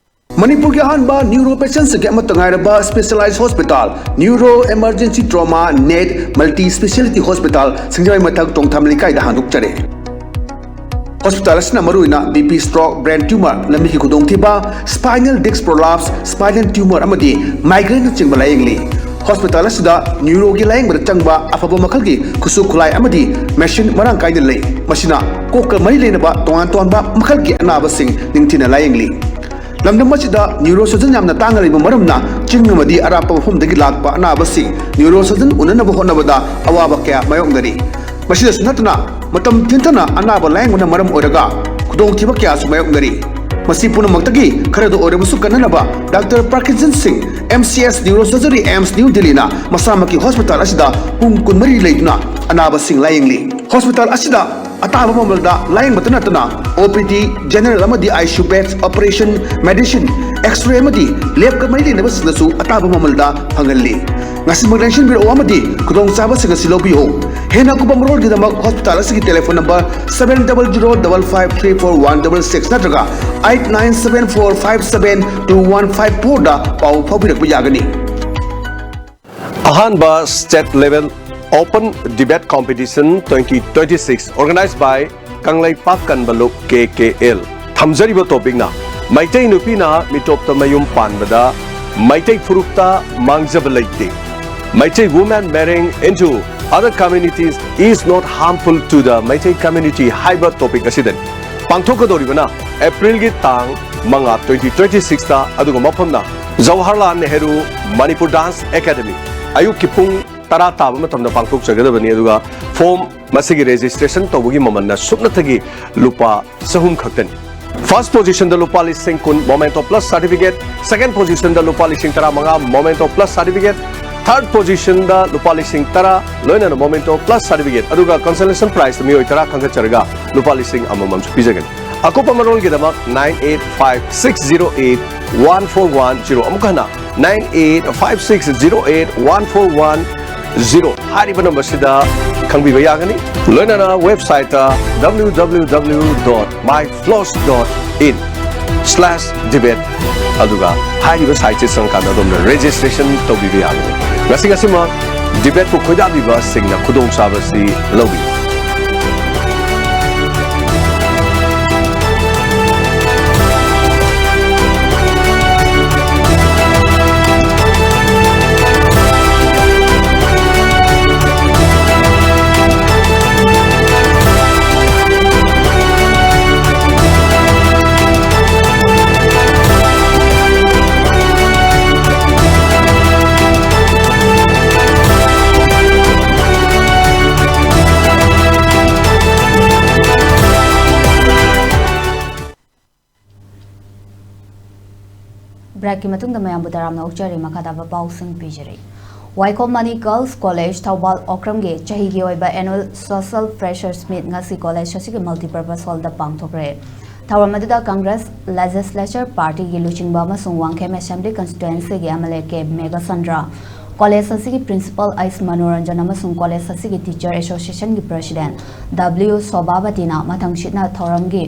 ꯃꯅꯤꯄꯨꯔꯒꯤ ꯑꯍꯥꯟꯕ neuro patient ꯁꯤꯡꯒꯤ ꯑꯃꯠꯇ ꯉꯥꯏꯔꯕ specialized hospital, Neuro Emergency Trauma Net Multi Speciality Hospital, ꯁꯤꯡꯖꯃꯩ ꯃꯊꯛ ꯇꯣꯡꯊꯥꯝ ꯂꯩꯀꯥꯏꯗ ꯍꯥꯡꯗꯣꯛꯆꯔꯦ꯫ Hospital ꯑꯁꯤꯅ ꯃꯔꯨꯑꯣꯏꯅ B P stroke, brain tumor, ꯂꯝꯕꯤꯒꯤ ꯈꯨꯗꯣꯡꯊꯤꯕ, spinal disc prolapse, spinal tumor ꯑꯃꯗꯤ migraine ꯅꯆꯤꯡꯕ ꯂꯥꯌꯦꯡꯂꯤ꯫ ꯍꯣꯁꯄꯤꯇꯥꯜ ꯑꯁꯤꯗ ꯅ꯭ꯌꯨꯔꯣꯒꯤ ꯂꯥꯌꯦꯡꯕꯗ ꯆꯪꯕ ꯑꯐꯕ ꯃꯈꯜꯒꯤ ꯈꯨꯠꯁꯨ ꯈꯨꯠꯂꯥꯏ ꯑꯃꯗꯤ ꯃꯦꯁꯤꯟ ꯃꯔꯥꯡ ꯀꯥꯏꯅ ꯂꯩ꯫ ꯃꯁꯤꯅ ꯀꯣꯛꯀ ꯃꯔꯤ ꯂꯩꯅꯕ ꯇꯣꯉꯥꯟ ꯇꯣꯉꯥꯟꯕ ꯃꯈꯜꯒꯤ ꯑꯅꯥꯕꯁꯤꯡ ꯅꯤꯡꯊꯤꯅ ꯂꯥꯌꯦꯡꯂꯤ꯫ ꯂꯝꯗꯝ ꯑꯁꯤꯗ ꯅ꯭ꯌꯨꯔꯣ ꯁꯔꯖꯟ ꯌꯥꯝꯅ ꯇꯥꯡꯅ ꯂꯩꯕ ꯃꯔꯝꯅ ꯆꯤꯡ ꯑꯃꯗꯤ ꯑꯔꯥꯞꯄ ꯃꯐꯝꯗꯒꯤ ꯂꯥꯛꯄ ꯑꯅꯥꯕꯁꯤꯡ ꯅ꯭ꯌꯨꯔꯣ ꯁꯔꯖꯟ ꯎꯅꯅꯕ ꯍꯣꯠꯅꯕꯗ ꯑꯋꯥꯕ ꯀꯌꯥ ꯃꯥꯌꯣꯛꯅꯔꯤ꯫ ꯃꯁꯤꯗꯁꯨ ꯅꯠꯇꯅ ꯃꯇꯝ ꯊꯦꯡꯊꯅ ꯑꯅꯥꯕ ꯂꯥꯌꯦꯡꯕꯅ ꯃꯔꯝ ꯑꯣꯏꯔꯒ ꯈꯨꯗꯣꯡꯊꯤꯕ ꯀꯌꯥꯁꯨ ꯃꯥꯌꯣꯛꯅꯔꯤ꯫ ꯃꯁꯤ ꯄꯨꯝꯅꯃꯛꯇꯒꯤ ꯈꯔꯗ ꯑꯣꯏꯔꯕꯁꯨ ꯀꯟꯅꯅꯕ ꯗꯥꯛꯇꯔ ꯄ꯭ꯔꯀꯤꯟꯖꯟ ꯁꯤꯡ, M C S Neurosurgery, AIIMS New Delhi ꯅ ꯃꯁꯥꯃꯛꯀꯤ ꯍꯣꯁꯄꯤꯇꯥꯜ ꯑꯁꯤꯗ ꯄꯨꯡ ꯀꯨꯟꯃꯔꯤ ꯂꯩꯗꯨꯅ ꯑꯅꯥꯕꯁꯤꯡ ꯂꯥꯌꯦꯡꯂꯤ꯫ ꯍꯣꯁꯄꯤꯇꯥꯜ ꯑꯁꯤꯗ ꯑꯇꯥꯕ ꯃꯃꯜꯗ ꯂꯥꯌꯦꯡꯕꯇ ꯅꯠꯇꯅ O P D, general ꯑꯃꯗꯤ I C U beds, operation, medicine, X-ray ꯑꯃꯗꯤ lab ꯀ ꯃꯔꯤ ꯂꯩꯅꯕꯁꯤꯡꯗꯁꯨ ꯑꯇꯥꯕ ꯃꯃꯜꯗ ꯐꯪꯍꯜꯂꯤ꯫ ꯉꯁꯤꯃꯛ ꯂꯦꯡꯁꯤꯟꯕꯤꯔꯛꯎ ꯑꯃꯗꯤ ꯈꯨꯗꯣꯡꯆꯥꯕꯁꯤꯡ ꯑꯁꯤ ꯂꯧꯕꯤꯌꯨ꯫ ꯍꯦꯟꯅ ꯑꯀꯨꯞꯄ ꯃꯔꯣꯜꯒꯤꯗꯃꯛ ꯍꯣꯁꯄꯤꯇꯥꯜ ꯑꯁꯤꯒꯤ telephone number seven double zero double five three four one double six ꯅꯠꯇ꯭ꯔꯒ eight nine seven four five seven two one five four ꯗ ꯄꯥꯎ ꯐꯥꯎꯕꯤꯔꯛꯄ ꯌꯥꯒꯅꯤ꯫ ꯑꯍꯥꯟꯕ State Level Open Debate Competition twenty twenty-six, organized by Kangleipak ꯀꯟꯕ ꯂꯨꯞ, K K L꯫ ꯊꯝꯖꯔꯤꯕ ꯇꯣꯄꯤꯛꯅ Meitei ꯅꯨꯄꯤꯅ ꯃꯤꯇꯣꯞꯇ ꯃꯌꯨꯝ ꯄꯥꯟꯕꯗ ꯃꯩꯇꯩ ꯐꯨꯔꯨꯞꯇ ꯃꯥꯡꯖꯕ ꯂꯩꯇꯦ꯫ Meitei woman marrying into other communities is not harmful to the Meitei community ꯍꯥꯏꯕ ꯇꯣꯄꯤꯛ ꯑꯁꯤꯗꯅꯤ꯫ ꯄꯥꯡꯊꯣꯛꯀꯗꯧꯔꯤꯕꯅ ꯑꯦꯄ꯭ꯔꯤꯜꯒꯤ ꯇꯥꯡ ꯃꯉꯥ, twenty twenty-six ꯇ, ꯑꯗꯨꯒ ꯃꯐꯝꯅ ꯖꯋꯥꯍꯔꯂꯥꯜ ꯅꯦꯍꯔꯨ ꯃꯅꯤꯄꯨꯔ ꯗꯥꯟꯁ ꯑꯦꯀꯥꯗꯃꯤ꯫ ꯑꯌꯨꯛꯀꯤ ꯄꯨꯡ ꯇꯔꯥ ꯇꯥꯕ ꯃꯇꯝꯗ ꯄꯥꯡꯊꯣꯛꯆꯒꯗꯕꯅꯤ꯫ ꯑꯗꯨꯒ ꯐꯣꯝ ꯃꯁꯤꯒꯤ ꯔꯦꯖꯤꯁꯇ꯭ꯔꯦꯁꯟ ꯇꯧꯕꯒꯤ ꯃꯃꯜꯅ ꯁꯨꯞꯅꯇꯒꯤ ꯂꯨꯄꯥ ꯆꯍꯨꯝ ꯈꯛꯇꯅꯤ꯫ First position ꯗ ꯂꯨꯄꯥ ꯂꯤꯁꯤꯡ ꯀꯨꯟ Memento Plus Certificate, second position ꯗ ꯂꯨꯄꯥ ꯂꯤꯁꯤꯡ ꯇꯔꯥꯃꯉꯥ Memento Plus Certificate, third position ꯗ ꯂꯨꯄꯥ ꯂꯤꯁꯤꯡ ꯇꯔꯥ ꯂꯣꯏꯅꯅ Memento Plus Certificate, ꯑꯗꯨꯒ consolation prize ꯃꯤꯑꯣꯏ ꯇꯔꯥ ꯈꯟꯒꯠꯆꯔꯒ ꯂꯨꯄꯥ ꯂꯤꯁꯤꯡ ꯑꯃꯃꯝꯁꯨ ꯄꯤꯖꯒꯅꯤ꯫ ꯑꯀꯨꯞꯄ ꯃꯔꯣꯜꯒꯤꯗꯃꯛ nine eight five six zero eight one four one zero, ꯑꯃꯨꯛ ꯍꯟꯅ, nine eight five six zero eight one four one zero ꯍꯥꯏꯔꯤꯕ ꯅꯝꯕꯔꯁꯤꯗ ꯈꯪꯕꯤꯕ ꯌꯥꯒꯅꯤ꯫ ꯂꯣꯏꯅꯅ ꯋꯦꯕꯁꯥꯏꯠꯇ www.myfloss.in/debate, ꯑꯗꯨꯒ ꯍꯥꯏꯔꯤꯕ ꯁꯥꯏꯠꯁꯦ ꯆꯪꯀꯥꯟꯗ ꯑꯗꯣꯝꯅ ꯔꯦꯖꯤꯁꯇ꯭ꯔꯦꯁꯟ ꯇꯧꯕꯤꯕ ꯌꯥꯒꯅꯤ꯫ ꯉꯁꯤ ꯉꯁꯤꯃꯛ ꯗꯤꯕꯦꯠꯄꯨ ꯈꯣꯏꯗꯥꯕꯤꯕꯁꯤꯡꯅ ꯈꯨꯗꯣꯡꯆꯥꯕꯁꯤ ꯂꯧꯕꯤꯌꯨ꯫ ꯕ꯭ꯔꯦꯛꯀꯤ ꯃꯇꯨꯡꯗ ꯃꯌꯥꯝꯕꯨ ꯇꯔꯥꯝꯅ ꯑꯣꯛꯆꯔꯤ꯫ ꯃꯈꯥ ꯇꯥꯕ ꯄꯥꯎꯁꯤꯡ ꯄꯤꯖꯔꯤ꯫ ꯋꯥꯏꯈꯣꯝ ꯃꯅꯤ ꯒꯔꯜꯁ ꯀꯣꯂꯦꯖ ꯊꯧꯕꯥꯜ ꯑꯣꯀ꯭ꯔꯝꯒꯤ ꯆꯍꯤꯒꯤ ꯑꯣꯏꯕ annual social freshers meet ꯉꯁꯤ ꯀꯣꯂꯦꯖ ꯑꯁꯤꯒꯤ multipurpose hallꯗ ꯄꯥꯡꯊꯣꯛꯈ꯭ꯔꯦ꯫ ꯊꯧꯔꯝ ꯑꯗꯨꯗ Congress Legislature Partyꯒꯤ ꯂꯨꯆꯤꯡꯕ ꯑꯃꯁꯨꯡ ꯋꯥꯡꯈꯦꯝ Assembly Constituencyꯒꯤ MLA ꯀꯦ ꯃꯦꯘꯆꯟꯗ꯭ꯔ, ꯀꯣꯂꯦꯖ ꯑꯁꯤꯒꯤ Principal ꯑꯩꯁ ꯃꯅꯣꯔꯟꯖꯟ ꯑꯃꯁꯨꯡ ꯀꯣꯂꯦꯖ ꯑꯁꯤꯒꯤ Teacher Associationꯒꯤ President W ꯁꯣꯚꯥꯕꯇꯤꯅ ꯃꯊꯪꯁꯤꯠꯅ ꯊꯧꯔꯝꯒꯤ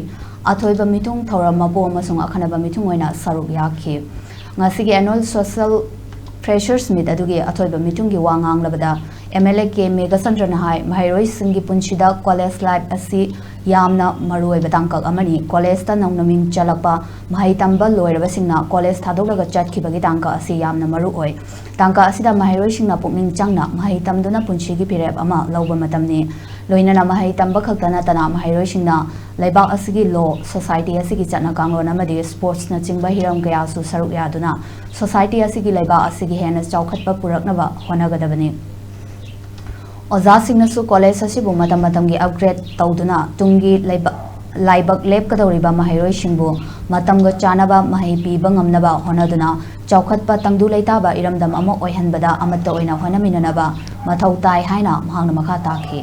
ꯑꯊꯣꯏꯕ ꯃꯤꯊꯨꯡ, ꯊꯧꯔꯝ ꯃꯄꯨ ꯑꯃꯁꯨꯡ ꯑꯈꯟꯅꯕ ꯃꯤꯊꯨꯡ ꯑꯣꯏꯅ ꯁꯔꯨꯛ ꯌꯥꯈꯤ꯫ ꯉꯁꯤꯒꯤ annual social freshers meet ꯑꯗꯨꯒꯤ ꯑꯊꯣꯏꯕ ꯃꯤꯊꯨꯡꯒꯤ ꯋꯥ ꯉꯥꯡꯂꯕꯗ MLA ꯀꯦ ꯃꯦꯘꯆꯟꯗ꯭ꯔꯅ ꯍꯥꯏ, ꯃꯍꯩꯔꯣꯏꯁꯤꯡꯒꯤ ꯄꯨꯟꯁꯤꯗ college life ꯑꯁꯤ ꯌꯥꯝꯅ ꯃꯔꯨꯑꯣꯏꯕ ꯇꯥꯡꯀꯛ ꯑꯃꯅꯤ꯫ ꯀꯣꯂꯦꯖꯇ ꯅꯧꯅ ꯃꯤꯡ ꯆꯜꯂꯛꯄ ꯃꯍꯩ ꯇꯝꯕ ꯂꯣꯏꯔꯕꯁꯤꯡꯅ ꯀꯣꯂꯦꯖ ꯊꯥꯗꯣꯛꯂꯒ ꯆꯠꯈꯤꯕꯒꯤ ꯇꯥꯡꯀꯛ ꯑꯁꯤ ꯌꯥꯝꯅ ꯃꯔꯨ ꯑꯣꯏ꯫ ꯇꯥꯡꯀꯛ ꯑꯁꯤꯗ ꯃꯍꯩꯔꯣꯏꯁꯤꯡꯅ ꯄꯨꯛꯅꯤꯡ ꯆꯪꯅ ꯃꯍꯩ ꯇꯝꯗꯨꯅ ꯄꯨꯟꯁꯤꯒꯤ ꯐꯤꯔꯦꯞ ꯑꯃ ꯂꯧꯕ ꯃꯇꯝꯅꯤ꯫ ꯂꯣꯏꯅꯅ ꯃꯍꯩ ꯇꯝꯕ ꯈꯛꯇ ꯅꯠꯇꯅ ꯃꯍꯩꯔꯣꯏꯁꯤꯡꯅ ꯂꯩꯕꯥꯛ ꯑꯁꯤꯒꯤ law, society ꯑꯁꯤꯒꯤ ꯆꯠꯅ ꯀꯥꯡꯂꯣꯟ ꯑꯃꯗꯤ sportsꯅꯆꯤꯡꯕ ꯍꯤꯔꯝ ꯀꯌꯥꯁꯨ ꯁꯔꯨꯛ ꯌꯥꯗꯨꯅ society ꯑꯁꯤꯒꯤ ꯂꯩꯕꯥꯛ ꯑꯁꯤꯒꯤ ꯍꯦꯟꯅ ꯆꯥꯎꯈꯠꯄ ꯄꯨꯔꯛꯅꯕ ꯍꯣꯠꯅꯒꯗꯕꯅꯤ꯫ ꯑꯣꯖꯥꯁꯤꯡꯅꯁꯨ ꯀꯣꯂꯦꯖ ꯑꯁꯤꯕꯨ ꯃꯇꯝ ꯃꯇꯝꯒꯤ upgrade ꯇꯧꯗꯨꯅ ꯇꯨꯡꯒꯤ ꯂꯩꯕ-, ꯂꯥꯏꯕꯛ ꯂꯦꯞꯀꯗꯧꯔꯤꯕ ꯃꯍꯩꯔꯣꯏꯁꯤꯡꯕꯨ ꯃꯇꯝꯒ ꯆꯥꯟꯅꯕ ꯃꯍꯩ ꯄꯤꯕ ꯉꯝꯅꯕ ꯍꯣꯠꯅꯗꯨꯅ ꯆꯥꯎꯈꯠꯄ ꯇꯪꯗꯨ ꯂꯩꯇꯥꯕ ꯏꯔꯝꯗꯝ ꯑꯃ ꯑꯣꯏꯍꯟꯕꯗ ꯑꯃꯠꯇ ꯑꯣꯏꯅ ꯍꯣꯠꯅꯃꯤꯟꯅꯅꯕ ꯃꯊꯧ ꯇꯥꯏ ꯍꯥꯏꯅ ꯃꯍꯥꯛꯅ ꯃꯈꯥ ꯇꯥꯈꯤ꯫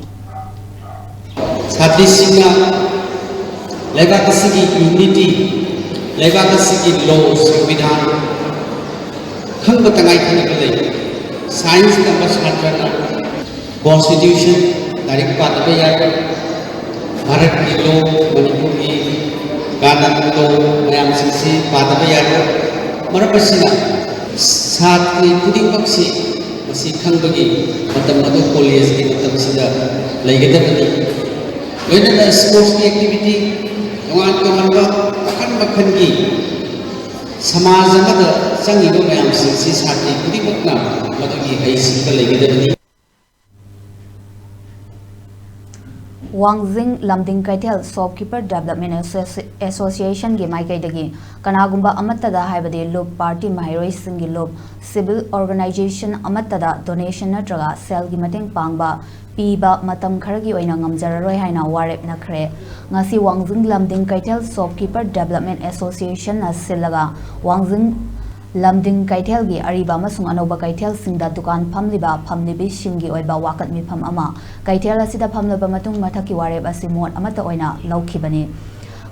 ꯁꯥꯇ꯭ꯔꯤꯁꯤꯡꯅ ꯂꯩꯕꯥꯛ ꯑꯁꯤꯒꯤ unity, ꯂꯩꯕꯥꯛ ꯑꯁꯤꯒꯤ law, ꯁꯪꯕꯤꯙꯥꯟ ꯈꯪꯕ ꯇꯉꯥꯏ ꯐꯗꯕ ꯂꯩ꯫ Science ꯇꯝꯕ ꯁꯥꯇ꯭ꯔꯅ constitution ꯂꯥꯏꯔꯤꯛ ꯄꯥꯗꯕ ꯌꯥꯔꯣꯏ, ꯚꯥꯔꯠꯀꯤ law, ꯃꯅꯤꯄꯨꯔꯒꯤ ꯀꯥꯅꯟ law ꯃꯌꯥꯝꯁꯤꯡꯁꯤ ꯄꯥꯗꯕ ꯌꯥꯔꯣꯏ꯫ ꯃꯔꯝ ꯑꯁꯤꯅ ꯁꯥꯇ꯭ꯔ ꯈꯨꯗꯤꯡꯃꯛꯁꯤ ꯃꯁꯤ ꯈꯪꯕꯒꯤ ꯃꯇꯝ ꯑꯗꯨ ꯀꯣꯂꯦꯖꯀꯤ ꯃꯇꯝꯁꯤꯗ ꯂꯩꯒꯗꯕꯅꯤ꯫ ꯂꯣꯏꯅꯅ sportsꯀꯤ activity, ꯇꯣꯉꯥꯟ ꯇꯣꯉꯥꯟꯕ ꯃꯈꯜ ꯃꯈꯜꯒꯤ ꯁꯃꯥꯖ ꯑꯃꯗ ꯆꯪꯉꯤꯕ ꯃꯌꯥꯝꯁꯤꯡꯁꯤ ꯁꯥꯇ꯭ꯔꯤ ꯈꯨꯗꯤꯡꯃꯛꯅ ꯃꯗꯨꯒꯤ ꯍꯩꯁꯤꯡꯕ ꯂꯩꯒꯗꯕꯅꯤ꯫ ꯋꯥꯡꯖꯤꯡ ꯂꯝꯗꯤꯡ ꯀꯩꯊꯦꯜ Shopkeeper Development Associ-, Associationꯒꯤ ꯃꯥꯏꯀꯩꯗꯒꯤ ꯀꯅꯥꯒꯨꯝꯕ ꯑꯃꯠꯇꯗ, ꯍꯥꯏꯕꯗꯤ ꯂꯨꯞ, party, ꯃꯍꯩꯔꯣꯏꯁꯤꯡꯒꯤ ꯂꯨꯞ, civil organization ꯑꯃꯠꯇꯗ donation ꯅꯠꯇ꯭ꯔꯒ ꯁꯦꯜꯒꯤ ꯃꯇꯦꯡ ꯄꯥꯡꯕ ꯄꯤꯕ ꯃꯇꯝ ꯈꯔꯒꯤ ꯑꯣꯏꯅ ꯉꯝꯖꯔꯔꯣꯏ ꯍꯥꯏꯅ ꯋꯥꯔꯦꯞꯅꯈ꯭ꯔꯦ꯫ ꯉꯁꯤ ꯋꯥꯡꯖꯤꯡ ꯂꯝꯗꯤꯡ ꯀꯩꯊꯦꯜ Shopkeeper Development Associationꯅ ꯁꯤꯜꯂꯒ ꯋꯥꯡꯖꯤꯡ ꯂꯝꯗꯤꯡ ꯀꯩꯊꯦꯜꯒꯤ ꯑꯔꯤꯕ ꯑꯃꯁꯨꯡ ꯑꯅꯧꯕ ꯀꯩꯊꯦꯜꯁꯤꯡꯗ ꯗꯨꯀꯥꯟ ꯐꯝꯂꯤꯕ ꯐꯝꯂꯤꯕꯤꯁꯤꯡꯒꯤ ꯑꯣꯏꯕ ꯋꯥꯀꯠ ꯃꯤꯐꯝ ꯑꯃ ꯀꯩꯊꯦꯜ ꯑꯁꯤꯗ ꯐꯝꯂꯕ ꯃꯇꯨꯡ ꯃꯊꯛꯀꯤ ꯋꯥꯔꯦꯞ ꯑꯁꯤ ꯃꯣꯠ ꯑꯃꯠꯇ ꯑꯣꯏꯅ ꯂꯧꯈꯤꯕꯅꯤ꯫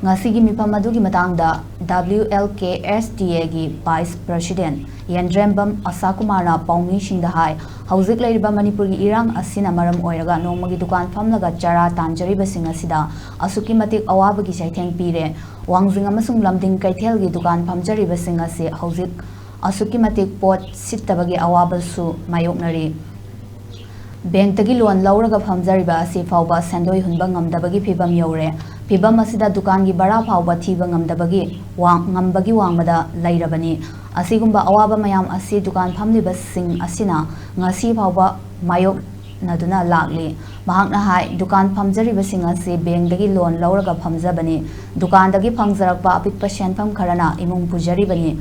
ꯉꯁꯤꯒꯤ ꯃꯤꯐꯝ ꯑꯗꯨꯒꯤ ꯃꯇꯥꯡꯗ W L K S T A ꯒꯤ Vice President ꯌꯦꯟꯗ꯭ꯔꯦꯝꯕꯝ ꯑꯁꯥꯀꯨꯃꯥꯔꯅ ꯄꯥꯎꯃꯤꯁꯤꯡꯗ ꯍꯥꯏ, ꯍꯧꯖꯤꯛ ꯂꯩꯔꯤꯕ ꯃꯅꯤꯄꯨꯔꯒꯤ ꯏꯔꯥꯡ ꯑꯁꯤꯅ ꯃꯔꯝ ꯑꯣꯏꯔꯒ ꯅꯣꯡꯃꯒꯤ ꯗꯨꯀꯥꯟ ꯐꯝꯂꯒ ꯆꯔꯥ ꯇꯥꯟꯖꯔꯤꯕꯁꯤꯡ ꯑꯁꯤꯗ ꯑꯁꯨꯛꯀꯤ ꯃꯇꯤꯛ ꯑꯋꯥꯕꯒꯤ ꯆꯩꯊꯦꯡ ꯄꯤꯔꯦ꯫ ꯋꯥꯡꯖꯤꯡ ꯑꯃꯁꯨꯡ ꯂꯝꯗꯤꯡ ꯀꯩꯊꯦꯜꯒꯤ ꯗꯨꯀꯥꯟ ꯐꯝꯖꯔꯤꯕꯁꯤꯡ ꯑꯁꯤ ꯍꯧꯖꯤꯛ ꯑꯁꯨꯛꯀꯤ ꯃꯇꯤꯛ ꯄꯣꯠ ꯁꯤꯠꯇꯕꯒꯤ ꯑꯋꯥꯕꯁꯨ ꯃꯥꯌꯣꯛꯅꯔꯤ꯫ ꯕꯦꯡꯛꯇꯒꯤ ꯂꯣꯟ ꯂꯧꯔꯒ ꯐꯝꯖꯔꯤꯕ ꯑꯁꯤ ꯐꯥꯎꯕ ꯁꯦꯟꯗꯣꯏ ꯍꯨꯟꯕ ꯉꯝꯗꯕꯒꯤ ꯐꯤꯕꯝ ꯌꯧꯔꯦ꯫ ꯐꯤꯕꯝ ꯑꯁꯤꯗ ꯗꯨꯀꯥꯟꯒꯤ ꯚꯔꯥ ꯐꯥꯎꯕ ꯊꯤꯕ ꯉꯝꯗꯕꯒꯤ ꯋꯥꯡ-, ꯉꯝꯕꯒꯤ ꯋꯥꯡꯃꯗ ꯂꯩꯔꯕꯅꯤ꯫ ꯑꯁꯤꯒꯨꯝꯕ ꯑꯋꯥꯕ ꯃꯌꯥꯝ ꯑꯁꯤ ꯗꯨꯀꯥꯟ ꯐꯝꯂꯤꯕꯁꯤꯡ ꯑꯁꯤꯅ ꯉꯁꯤ ꯐꯥꯎꯕ ꯃꯥꯌꯣꯛꯅꯗꯨꯅ ꯂꯥꯛꯂꯤ꯫ ꯃꯍꯥꯛꯅ ꯍꯥꯏ, ꯗꯨꯀꯥꯟ ꯐꯝꯖꯔꯤꯕꯁꯤꯡ ꯑꯁꯤ ꯕꯦꯡꯛꯗꯒꯤ ꯂꯣꯟ ꯂꯧꯔꯒ ꯐꯝꯖꯕꯅꯤ꯫ ꯗꯨꯀꯥꯟꯗꯒꯤ ꯐꯪꯖꯔꯛꯄ ꯑꯄꯤꯛꯄ ꯁꯦꯟꯐꯝ ꯈꯔꯅ ꯏꯃꯨꯡ ꯄꯨꯖꯔꯤꯕꯅꯤ꯫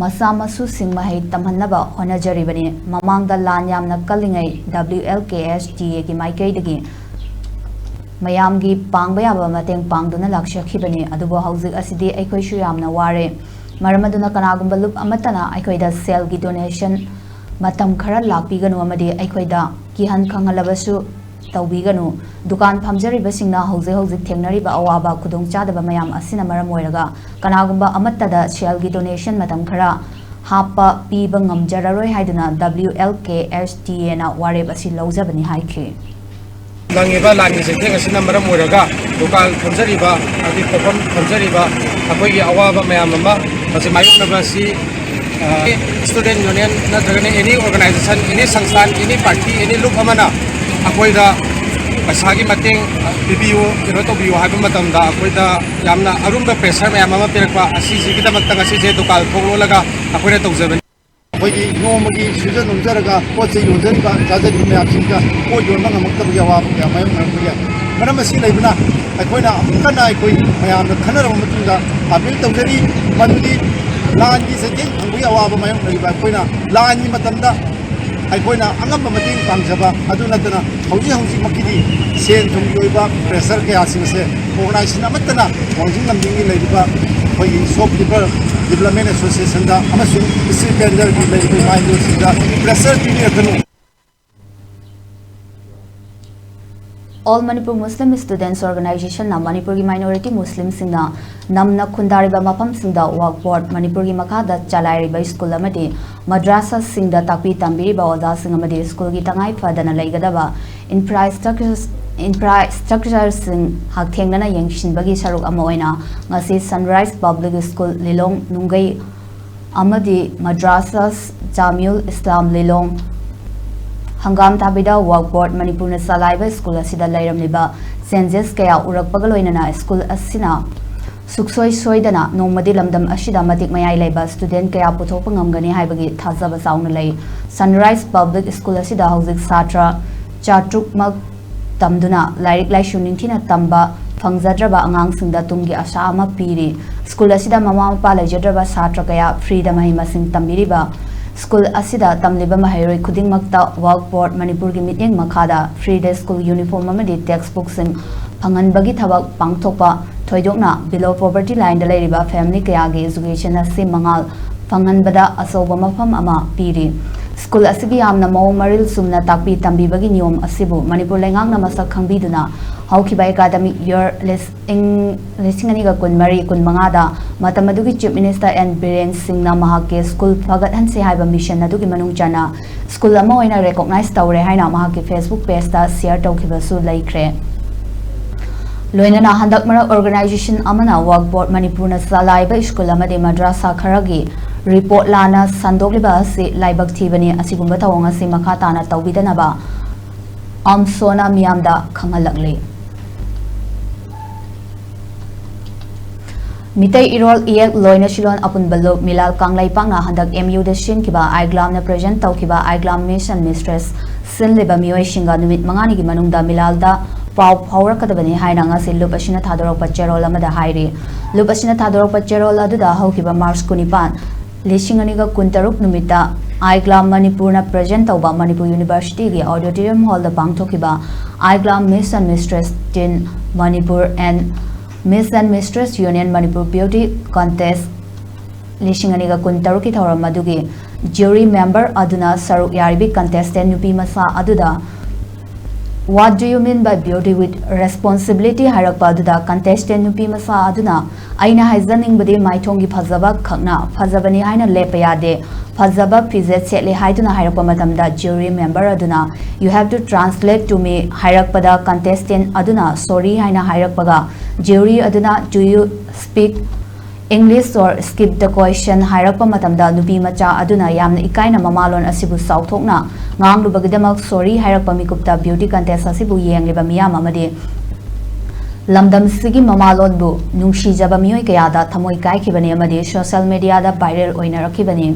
ꯃꯆꯥ ꯃꯁꯨꯁꯤꯡ ꯃꯍꯩ ꯇꯝꯍꯟꯅꯕ ꯍꯣꯠꯅꯖꯔꯤꯕꯅꯤ꯫ ꯃꯃꯥꯡꯗ ꯂꯥꯟ ꯌꯥꯝꯅ ꯀꯜꯂꯤꯉꯩ W L K S T A ꯒꯤ ꯃꯥꯏꯀꯩꯗꯒꯤ ꯃꯌꯥꯝꯒꯤ ꯄꯥꯡꯕ ꯌꯥꯕ ꯃꯇꯦꯡ ꯄꯥꯡꯗꯨꯅ ꯂꯥꯛꯆꯈꯤꯕꯅꯤ, ꯑꯗꯨꯕꯨ ꯍꯧꯖꯤꯛ ꯑꯁꯤꯗꯤ ꯑꯩꯈꯣꯏꯁꯨ ꯌꯥꯝꯅ ꯋꯥꯔꯦ꯫ ꯃꯔꯝ ꯑꯗꯨꯅ ꯀꯅꯥꯒꯨꯝꯕ ꯂꯨꯞ ꯑꯃꯠꯇꯅ ꯑꯩꯈꯣꯏꯗ ꯁꯦꯜꯒꯤ donation ꯃꯇꯝ ꯈꯔ ꯂꯥꯛꯄꯤꯒꯅꯨ ꯑꯃꯗꯤ ꯑꯩꯈꯣꯏꯗ ꯀꯤꯍꯟ ꯈꯪꯍꯜꯂꯕꯁꯨ ꯇꯧꯕꯤꯒꯅꯨ꯫ ꯗꯨꯀꯥꯟ ꯐꯝꯖꯔꯤꯕꯁꯤꯡꯅ ꯍꯧꯖꯤꯛ ꯍꯧꯖꯤꯛ ꯊꯦꯡꯅꯔꯤꯕ ꯑꯋꯥꯕ ꯈꯨꯗꯣꯡꯆꯥꯗꯕ ꯃꯌꯥꯝ ꯑꯁꯤꯅ ꯃꯔꯝ ꯑꯣꯏꯔꯒ ꯀꯅꯥꯒꯨꯝꯕ ꯑꯃꯠꯇꯗ ꯁꯦꯜꯒꯤ donation ꯃꯇꯝ ꯈꯔ ꯍꯥꯞꯄ ꯄꯤꯕ ꯉꯝꯖꯔꯔꯣꯏ ꯍꯥꯏꯗꯨꯅ W L K S T A ꯅ ꯋꯥꯔꯦꯞ ꯑꯁꯤ ꯂꯧꯖꯕꯅꯤ ꯍꯥꯏꯈꯤ꯫ ꯅꯪꯉꯤꯕ ꯂꯥꯟꯒꯤ ꯆꯩꯊꯦꯡ ꯑꯁꯤꯅ ꯃꯔꯝ ꯑꯣꯏꯔꯒ ꯗꯨꯀꯥꯟ ꯐꯝꯖꯔꯤꯕ, ꯍꯥꯏꯗꯤ ꯄꯣꯠꯐꯝ ꯐꯝꯖꯔꯤꯕ ꯑꯩꯈꯣꯏꯒꯤ ꯑꯋꯥꯕ ꯃꯌꯥꯝ ꯑꯃ ꯃꯁꯤ ꯃꯥꯌꯣꯛꯅꯕ ꯑꯁꯤ, ꯑ, student union ꯅꯠꯇ꯭ꯔꯒꯅ any organization, any ꯁꯪꯁꯊꯥꯟ, any party, any ꯂꯨꯞ ꯑꯃꯅ ꯑꯩꯈꯣꯏꯗ ꯄꯩꯁꯥꯒꯤ ꯃꯇꯦꯡ ꯄꯤꯕꯤꯌꯨ, ꯀꯩꯅꯣ ꯇꯧꯕꯤꯌꯨ ꯍꯥꯏꯕ ꯃꯇꯝꯗ ꯑꯩꯈꯣꯏꯗ ꯌꯥꯝꯅ ꯑꯔꯨꯝꯕ pressure ꯃꯌꯥꯝ ꯑꯃ ꯄꯤꯔꯛꯄ ꯑꯁꯤꯁꯤꯒꯤꯗꯃꯛꯇ ꯉꯁꯤꯁꯦ ꯗꯨꯀꯥꯟ ꯊꯣꯡ ꯂꯣꯜꯂꯒ ꯑꯩꯈꯣꯏꯅ ꯇꯧꯖꯕꯅꯤ꯫ ꯑꯩꯈꯣꯏꯒꯤ ꯅꯣꯡꯃꯒꯤ ꯁꯨꯖ ꯅꯣꯝꯖꯔꯒ ꯄꯣꯠ ꯆꯩ ꯌꯣꯟꯖꯔꯤꯕ, ꯆꯥꯖꯔꯤꯕ ꯃꯌꯥꯝꯁꯤꯡꯗ ꯄꯣꯠ ꯌꯣꯟꯕ ꯉꯝꯃꯛꯇꯕꯒꯤ ꯑꯋꯥꯕ ꯀꯌꯥ ꯃꯥꯌꯣꯛꯅꯔꯛꯄ ꯌꯥꯏ꯫ ꯃꯔꯝ ꯑꯁꯤ ꯂꯩꯕꯅ ꯑꯩꯈꯣꯏꯅ ꯑꯃꯨꯛ ꯀꯟꯅ ꯑꯩꯈꯣꯏ ꯃꯌꯥꯝꯅ ꯈꯟꯅꯔꯕ ꯃꯇꯨꯡꯗ appeal ꯇꯧꯖꯔꯤ, ꯃꯗꯨꯗꯤ ꯂꯥꯟꯒꯤ ꯆꯩꯊꯦꯡ ꯐꯪꯕꯒꯤ ꯑꯋꯥꯕ ꯃꯥꯌꯣꯛꯅꯔꯤꯕ ꯑꯩꯈꯣꯏꯅ ꯂꯥꯟꯒꯤ ꯃꯇꯝꯗ ꯑꯩꯈꯣꯏꯅ ꯑꯉꯝꯕ ꯃꯇꯦꯡ ꯄꯥꯡꯖꯕ ꯑꯗꯨ ꯅꯠꯇꯅ ꯍꯧꯖꯤꯛ ꯍꯧꯖꯤꯛꯃꯛꯀꯤꯗꯤ ꯁꯦꯟ ꯊꯨꯝꯒꯤ ꯑꯣꯏꯕ pressure ꯀꯌꯥꯁꯤꯡ ꯑꯁꯦ organization ꯑꯃꯠꯇꯅ ꯋꯥꯡꯖꯤꯡ ꯂꯝꯗꯤꯡꯒꯤ ꯂꯩꯔꯤꯕ ꯑꯩꯈꯣꯏꯒꯤ shopkeeper Development Associationꯗ ꯑꯃꯁꯨꯡ ꯏꯁꯇ꯭ꯔꯤꯠ ꯚꯦꯟꯗꯔꯒꯤ ꯂꯩꯔꯤꯕ ꯏꯃꯥ ꯏꯕꯦꯜꯁꯤꯡꯗ pressure ꯄꯤꯕꯤꯔꯛꯀꯅꯨ꯫ All Manipur Muslim Students Organizationꯅ ꯃꯅꯤꯄꯨꯔꯒꯤ minority Muslimꯁꯤꯡꯅ ꯅꯝꯅ ꯈꯨꯟꯗꯥꯔꯤꯕ ꯃꯐꯝꯁꯤꯡꯗ ꯋꯥꯛ ꯕꯣꯔꯗ ꯃꯅꯤꯄꯨꯔꯒꯤ ꯃꯈꯥꯗ ꯆꯂꯥꯏꯔꯤꯕ ꯁ꯭ꯀꯨꯜ ꯑꯃꯗꯤ ꯃꯗ꯭ꯔꯥꯁꯥꯁꯤꯡꯗ ꯇꯥꯛꯄꯤ ꯇꯝꯕꯤꯔꯤꯕ ꯑꯣꯖꯥꯁꯤꯡ ꯑꯃꯗꯤ ꯁ꯭ꯀꯨꯜꯒꯤ ꯇꯉꯥꯏ ꯐꯗꯅ ꯂꯩꯒꯗꯕ infrastructures- infrastructureꯁꯤꯡ ꯍꯛꯊꯦꯡꯅꯅ ꯌꯦꯡꯁꯤꯟꯕꯒꯤ ꯁꯔꯨꯛ ꯑꯃ ꯑꯣꯏꯅ ꯉꯁꯤ Sunrise Public School ꯂꯤꯂꯣꯡ ꯅꯨꯡꯒꯩ ꯑꯃꯗꯤ ꯃꯗ꯭ꯔꯥꯁꯥꯁ ꯖꯥꯃꯤꯌꯨꯜ ꯏꯁꯂꯥꯝ ꯂꯤꯂꯣꯡ ꯍꯪꯒꯥꯝ ꯊꯥꯕꯤꯗ ꯋꯥꯛ ꯕꯣꯔꯗ ꯃꯅꯤꯄꯨꯔꯅ ꯆꯂꯥꯏꯕ ꯁ꯭ꯀꯨꯜ ꯑꯁꯤꯗ ꯂꯩꯔꯝꯂꯤꯕ changes ꯀꯌꯥ ꯎꯔꯛꯄꯒ ꯂꯣꯏꯅꯅ ꯁ꯭ꯀꯨꯜ ꯑꯁꯤꯅ ꯁꯨꯛꯁꯣꯏ ꯁꯣꯏꯗꯅ ꯅꯣꯡꯃꯗꯤ ꯂꯝꯗꯝ ꯑꯁꯤꯗ ꯃꯇꯤꯛ ꯃꯌꯥꯏ ꯂꯩꯕ student ꯀꯌꯥ ꯄꯨꯊꯣꯛꯄ ꯉꯝꯒꯅꯤ ꯍꯥꯏꯕꯒꯤ ꯊꯥꯖꯕ ꯆꯥꯎꯅ ꯂꯩ꯫ Sunrise Public School ꯑꯁꯤꯗ ꯍꯧꯖꯤꯛ ꯁꯥꯇ꯭ꯔ ꯆꯥꯇ꯭ꯔꯨꯛꯃꯛ ꯇꯝꯗꯨꯅ ꯂꯥꯏꯔꯤꯛ ꯂꯥꯏꯁꯨ ꯅꯤꯡꯊꯤꯅ ꯇꯝꯕ ꯐꯪꯖꯗ꯭ꯔꯕ ꯑꯉꯥꯡꯁꯤꯡꯗ ꯇꯨꯡꯒꯤ ꯑꯁꯥ ꯑꯃ ꯄꯤꯔꯤ꯫ ꯁ꯭ꯀꯨꯜ ꯑꯁꯤꯗ ꯃꯃꯥ ꯃꯄꯥ ꯂꯩꯖꯗ꯭ꯔꯕ ꯁꯥꯇ꯭ꯔ ꯀꯌꯥ freeꯗ ꯃꯍꯩ ꯃꯁꯤꯡ ꯇꯝꯕꯤꯔꯤꯕ ꯁ꯭ꯀꯨꯜ ꯑꯁꯤꯗ ꯇꯝꯂꯤꯕ ꯃꯍꯩꯔꯣꯏ ꯈꯨꯗꯤꯡꯃꯛꯇ ꯋꯥꯛ ꯕꯣꯔꯗ ꯃꯅꯤꯄꯨꯔꯒꯤ ꯃꯤꯠꯌꯦꯡ ꯃꯈꯥꯗ freeꯗ school uniform ꯑꯃꯗꯤ textbookꯁꯤꯡ ꯐꯪꯍꯟꯕꯒꯤ ꯊꯕꯛ ꯄꯥꯡꯊꯣꯛꯄ ꯊꯣꯏꯗꯣꯛꯅ below poverty lineꯗ ꯂꯩꯔꯤꯕ family ꯀꯌꯥꯒꯤ education ꯑꯁꯤ ꯃꯉꯥꯜ ꯐꯪꯍꯟꯕꯗ ꯑꯆꯧꯕ ꯃꯐꯝ ꯑꯃ ꯄꯤꯔꯤ꯫ ꯁ꯭ꯀꯨꯜ ꯑꯁꯤꯒꯤ ꯌꯥꯝꯅ ꯃꯑꯣꯡ ꯃꯔꯤꯜ ꯆꯨꯝꯅ ꯇꯥꯛꯄꯤ ꯇꯝꯕꯤꯕꯒꯤ ꯅꯤꯌꯣꯝ ꯑꯁꯤꯕꯨ ꯃꯅꯤꯄꯨꯔ ꯂꯩꯉꯥꯛꯅ ꯃꯁꯛ ꯈꯪꯕꯤꯗꯨꯅ ꯍꯧꯈꯤꯕ academic year ꯂꯤꯁꯤꯡ ꯑꯅꯤꯒ ꯀꯨꯟꯃꯔꯤ ꯀꯨꯟꯃꯉꯥꯗ ꯃꯇꯝ ꯑꯗꯨꯒꯤ Chief Minister N ꯕꯤꯔꯦꯟ ꯁꯤꯡꯅ ꯃꯍꯥꯛꯀꯤ ꯁ꯭ꯀꯨꯜ ꯐꯒꯠꯍꯟꯁꯤ ꯍꯥꯏꯕ mission ꯑꯗꯨꯒꯤ ꯃꯅꯨꯡ ꯆꯟꯅ ꯁ꯭ꯀꯨꯜ ꯑꯃ ꯑꯣꯏꯅ recognize ꯇꯧꯔꯦ ꯍꯥꯏꯅ ꯃꯍꯥꯛꯀꯤ Facebook pageꯇ share ꯇꯧꯈꯤꯕꯁꯨ ꯂꯩꯈ꯭ꯔꯦ꯫ ꯂꯣꯏꯅꯅ ꯍꯟꯗꯛ ꯃꯔꯛ organization ꯑꯃꯅ ꯋꯥꯛ ꯕꯣꯔꯗ ꯃꯅꯤꯄꯨꯔꯅ ꯆꯂꯥꯏꯕ ꯁ꯭ꯀꯨꯜ ꯑꯃꯗꯤ ꯃꯗ꯭ꯔꯥꯁꯥ ꯈꯔꯒꯤ report ꯂꯥꯟꯅ ꯁꯟꯗꯣꯛꯂꯤꯕ ꯑꯁꯤ ꯂꯥꯏꯕꯛ ꯊꯤꯕꯅꯤ꯫ ꯑꯁꯤꯒꯨꯝꯕ ꯊꯧꯑꯣꯡ ꯑꯁꯤ ꯃꯈꯥ ꯇꯥꯅ ꯇꯧꯕꯤꯗꯅꯕ ꯑꯝꯁꯣꯅ ꯃꯤꯌꯥꯝꯗ ꯈꯪꯍꯜꯂꯛꯂꯤ꯫ ꯃꯤꯇꯩ ꯏꯔꯣꯜ ꯏꯌꯦꯛ ꯂꯣꯏꯅ ꯁꯤꯂꯣꯟ ꯑꯄꯨꯟꯕ ꯂꯨꯞ ꯃꯤꯂꯥꯜ ꯀꯪꯂꯩꯄꯥꯛꯅ ꯍꯟꯗꯛ M Uꯗ ꯁꯤꯟꯈꯤꯕ ꯑꯥꯏꯒ꯭ꯂꯥꯝꯅ present ꯇꯧꯈꯤꯕ ꯑꯥꯏꯒ꯭ꯂꯥꯝ Miss and Mistress ꯁꯤꯜꯂꯤꯕ ꯃꯤꯑꯣꯏꯁꯤꯡꯒ ꯅꯨꯃꯤꯠ ꯃꯉꯥꯅꯤꯒꯤ ꯃꯅꯨꯡꯗ ꯃꯤꯂꯥꯜꯗ ꯄꯥꯎ ꯐꯥꯎꯔꯛꯀꯗꯕꯅꯤ ꯍꯥꯏꯅ ꯉꯁꯤ ꯂꯨꯞ ꯑꯁꯤꯅ ꯊꯥꯗꯣꯔꯛꯄ ꯆꯦꯔꯣꯜ ꯑꯃꯗ ꯍꯥꯏꯔꯤ꯫ ꯂꯨꯞ ꯑꯁꯤꯅ ꯊꯥꯗꯣꯔꯛꯄ ꯆꯦꯔꯣꯜ ꯑꯗꯨꯗ ꯍꯧꯈꯤꯕ March ꯀꯨꯟꯅꯤꯄꯥꯟ, ꯂꯤꯁꯤꯡ ꯑꯅꯤꯒ ꯀꯨꯟꯇꯔꯨꯛ ꯅꯨꯃꯤꯠꯇ ꯑꯥꯏꯒ꯭ꯂꯥꯝ ꯃꯅꯤꯄꯨꯔꯅ present ꯇꯧꯕ ꯃꯅꯤꯄꯨꯔ Universityꯒꯤ auditorium hallꯗ ꯄꯥꯡꯊꯣꯛꯈꯤꯕ ꯑꯥꯏꯒ꯭ꯂꯥꯝ Miss and Mistress Teen Manipur and Miss and Mistress Union Manipur Beauty Contest ꯂꯤꯁꯤꯡ ꯑꯅꯤꯒ ꯀꯨꯟꯇꯔꯨꯛꯀꯤ ꯊꯧꯔꯝ ꯑꯗꯨꯒꯤ jury member ꯑꯗꯨꯅ ꯁꯔꯨꯛ ꯌꯥꯔꯤꯕꯤ contestant ꯅꯨꯄꯤ ꯃꯆꯥ ꯑꯗꯨꯗ "What do you mean by beauty with responsibility?" ꯍꯥꯏꯔꯛꯄ ꯑꯗꯨꯗ contestant ꯅꯨꯄꯤ ꯃꯆꯥ ꯑꯗꯨꯅ "ꯑꯩꯅ ꯍꯥꯏꯖꯅꯤꯡꯕꯗꯤ ꯃꯥꯏꯊꯣꯡꯒꯤ ꯐꯖꯕ ꯈꯛꯅ ꯐꯖꯕꯅꯤ ꯍꯥꯏꯅ ꯂꯦꯞꯄ ꯌꯥꯗꯦ, ꯐꯖꯕ ꯐꯤꯖꯦꯠ ꯁꯦꯠꯂꯤ" ꯍꯥꯏꯗꯨꯅ ꯍꯥꯏꯔꯛꯄ ꯃꯇꯝꯗ jury member ꯑꯗꯨꯅ "You have to translate to me" ꯍꯥꯏꯔꯛꯄꯗ contestant ꯑꯗꯨꯅ "Sorry" ꯍꯥꯏꯅ ꯍꯥꯏꯔꯛꯄꯒ jury ꯑꯗꯨꯅ "Do you speak English or skip the question" ꯍꯥꯏꯔꯛꯄ ꯃꯇꯝꯗ ꯅꯨꯄꯤ ꯃꯆꯥ ꯑꯗꯨꯅ ꯌꯥꯝꯅ ꯏꯀꯥꯏꯅ ꯃꯃꯥꯂꯣꯟ ꯑꯁꯤꯕꯨ ꯆꯥꯎꯊꯣꯛꯅ ꯉꯥꯡꯂꯨꯕꯒꯤꯗꯃꯛ "Sorry" ꯍꯥꯏꯔꯛꯄ ꯃꯤꯀꯨꯞꯇ beauty contest ꯑꯁꯤꯕꯨ ꯌꯦꯡꯂꯤꯕ ꯃꯤꯌꯥꯝ ꯑꯃꯗꯤ ꯂꯝꯗꯝꯁꯤꯒꯤ ꯃꯃꯥꯂꯣꯟꯕꯨ ꯅꯨꯡꯁꯤꯖꯕ ꯃꯤꯑꯣꯏ ꯀꯌꯥꯗ ꯊꯃꯣꯏ ꯀꯥꯏꯈꯤꯕꯅꯤ ꯑꯃꯗꯤ social mediaꯗ viral ꯑꯣꯏꯅꯔꯛꯈꯤꯕꯅꯤ꯫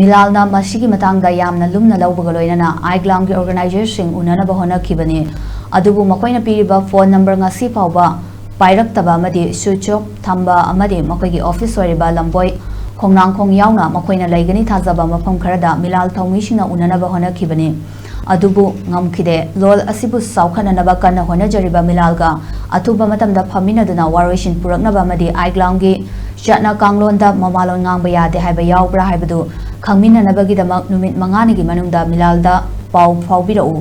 ꯃꯤꯂꯥꯜꯅ ꯃꯁꯤꯒꯤ ꯃꯇꯥꯡꯗ ꯌꯥꯝꯅ ꯂꯨꯝꯅ ꯂꯧꯕꯒ ꯂꯣꯏꯅꯅ ꯑꯥꯏꯒ꯭ꯂꯥꯝꯒꯤ organizerꯁꯤꯡ ꯎꯅꯅꯕ ꯍꯣꯠꯅꯈꯤꯕꯅꯤ꯫ ꯑꯗꯨꯕꯨ ꯃꯈꯣꯏꯅ ꯄꯤꯔꯤꯕ phone number ꯉꯁꯤ ꯐꯥꯎꯕ ꯄꯥꯏꯔꯛꯇꯕ ꯑꯃꯗꯤ switch off ꯊꯝꯕ ꯑꯃꯗꯤ ꯃꯈꯣꯏꯒꯤ office ꯑꯣꯏꯔꯤꯕ ꯂꯝꯕꯣꯏ ꯈꯣꯡꯅꯥꯡꯈꯣꯡ ꯌꯥꯎꯅ ꯃꯈꯣꯏꯅ ꯂꯩꯒꯅꯤ ꯊꯥꯖꯕ ꯃꯐꯝ ꯈꯔꯗ ꯃꯤꯂꯥꯜ ꯊꯧꯃꯤꯁꯤꯡꯅ ꯎꯅꯅꯕ ꯍꯣꯠꯅꯈꯤꯕꯅꯤ꯫ ꯑꯗꯨꯕꯨ ꯉꯝꯈꯤꯗꯦ꯫ ꯂꯣꯜ ꯑꯁꯤꯕꯨ ꯆꯥꯎꯈꯠꯅꯅꯕ ꯀꯟꯅ ꯍꯣꯠꯅꯖꯔꯤꯕ ꯃꯤꯂꯥꯜꯒ ꯑꯊꯨꯕ ꯃꯇꯝꯗ ꯐꯝꯃꯤꯟꯅꯗꯨꯅ ꯋꯥꯔꯣꯏꯁꯤꯟ ꯄꯨꯔꯛꯅꯕ ꯑꯃꯗꯤ ꯑꯥꯏꯒ꯭ꯂꯥꯝꯒꯤ ꯆꯠꯅ ꯀꯥꯡꯂꯣꯟꯗ ꯃꯃꯥꯂꯣꯟ ꯉꯥꯡꯕ ꯌꯥꯗꯦ ꯍꯥꯏꯕ ꯌꯥꯎꯕ꯭ꯔꯥ ꯍꯥꯏꯕꯗꯨ ꯈꯪꯃꯤꯟꯅꯅꯕꯒꯤꯗꯃꯛ ꯅꯨꯃꯤꯠ ꯃꯉꯥꯅꯤꯒꯤ ꯃꯅꯨꯡꯗ ꯃꯤꯂꯥꯜꯗ ꯄꯥꯎ ꯐꯥꯎꯕꯤꯔꯛꯎ꯫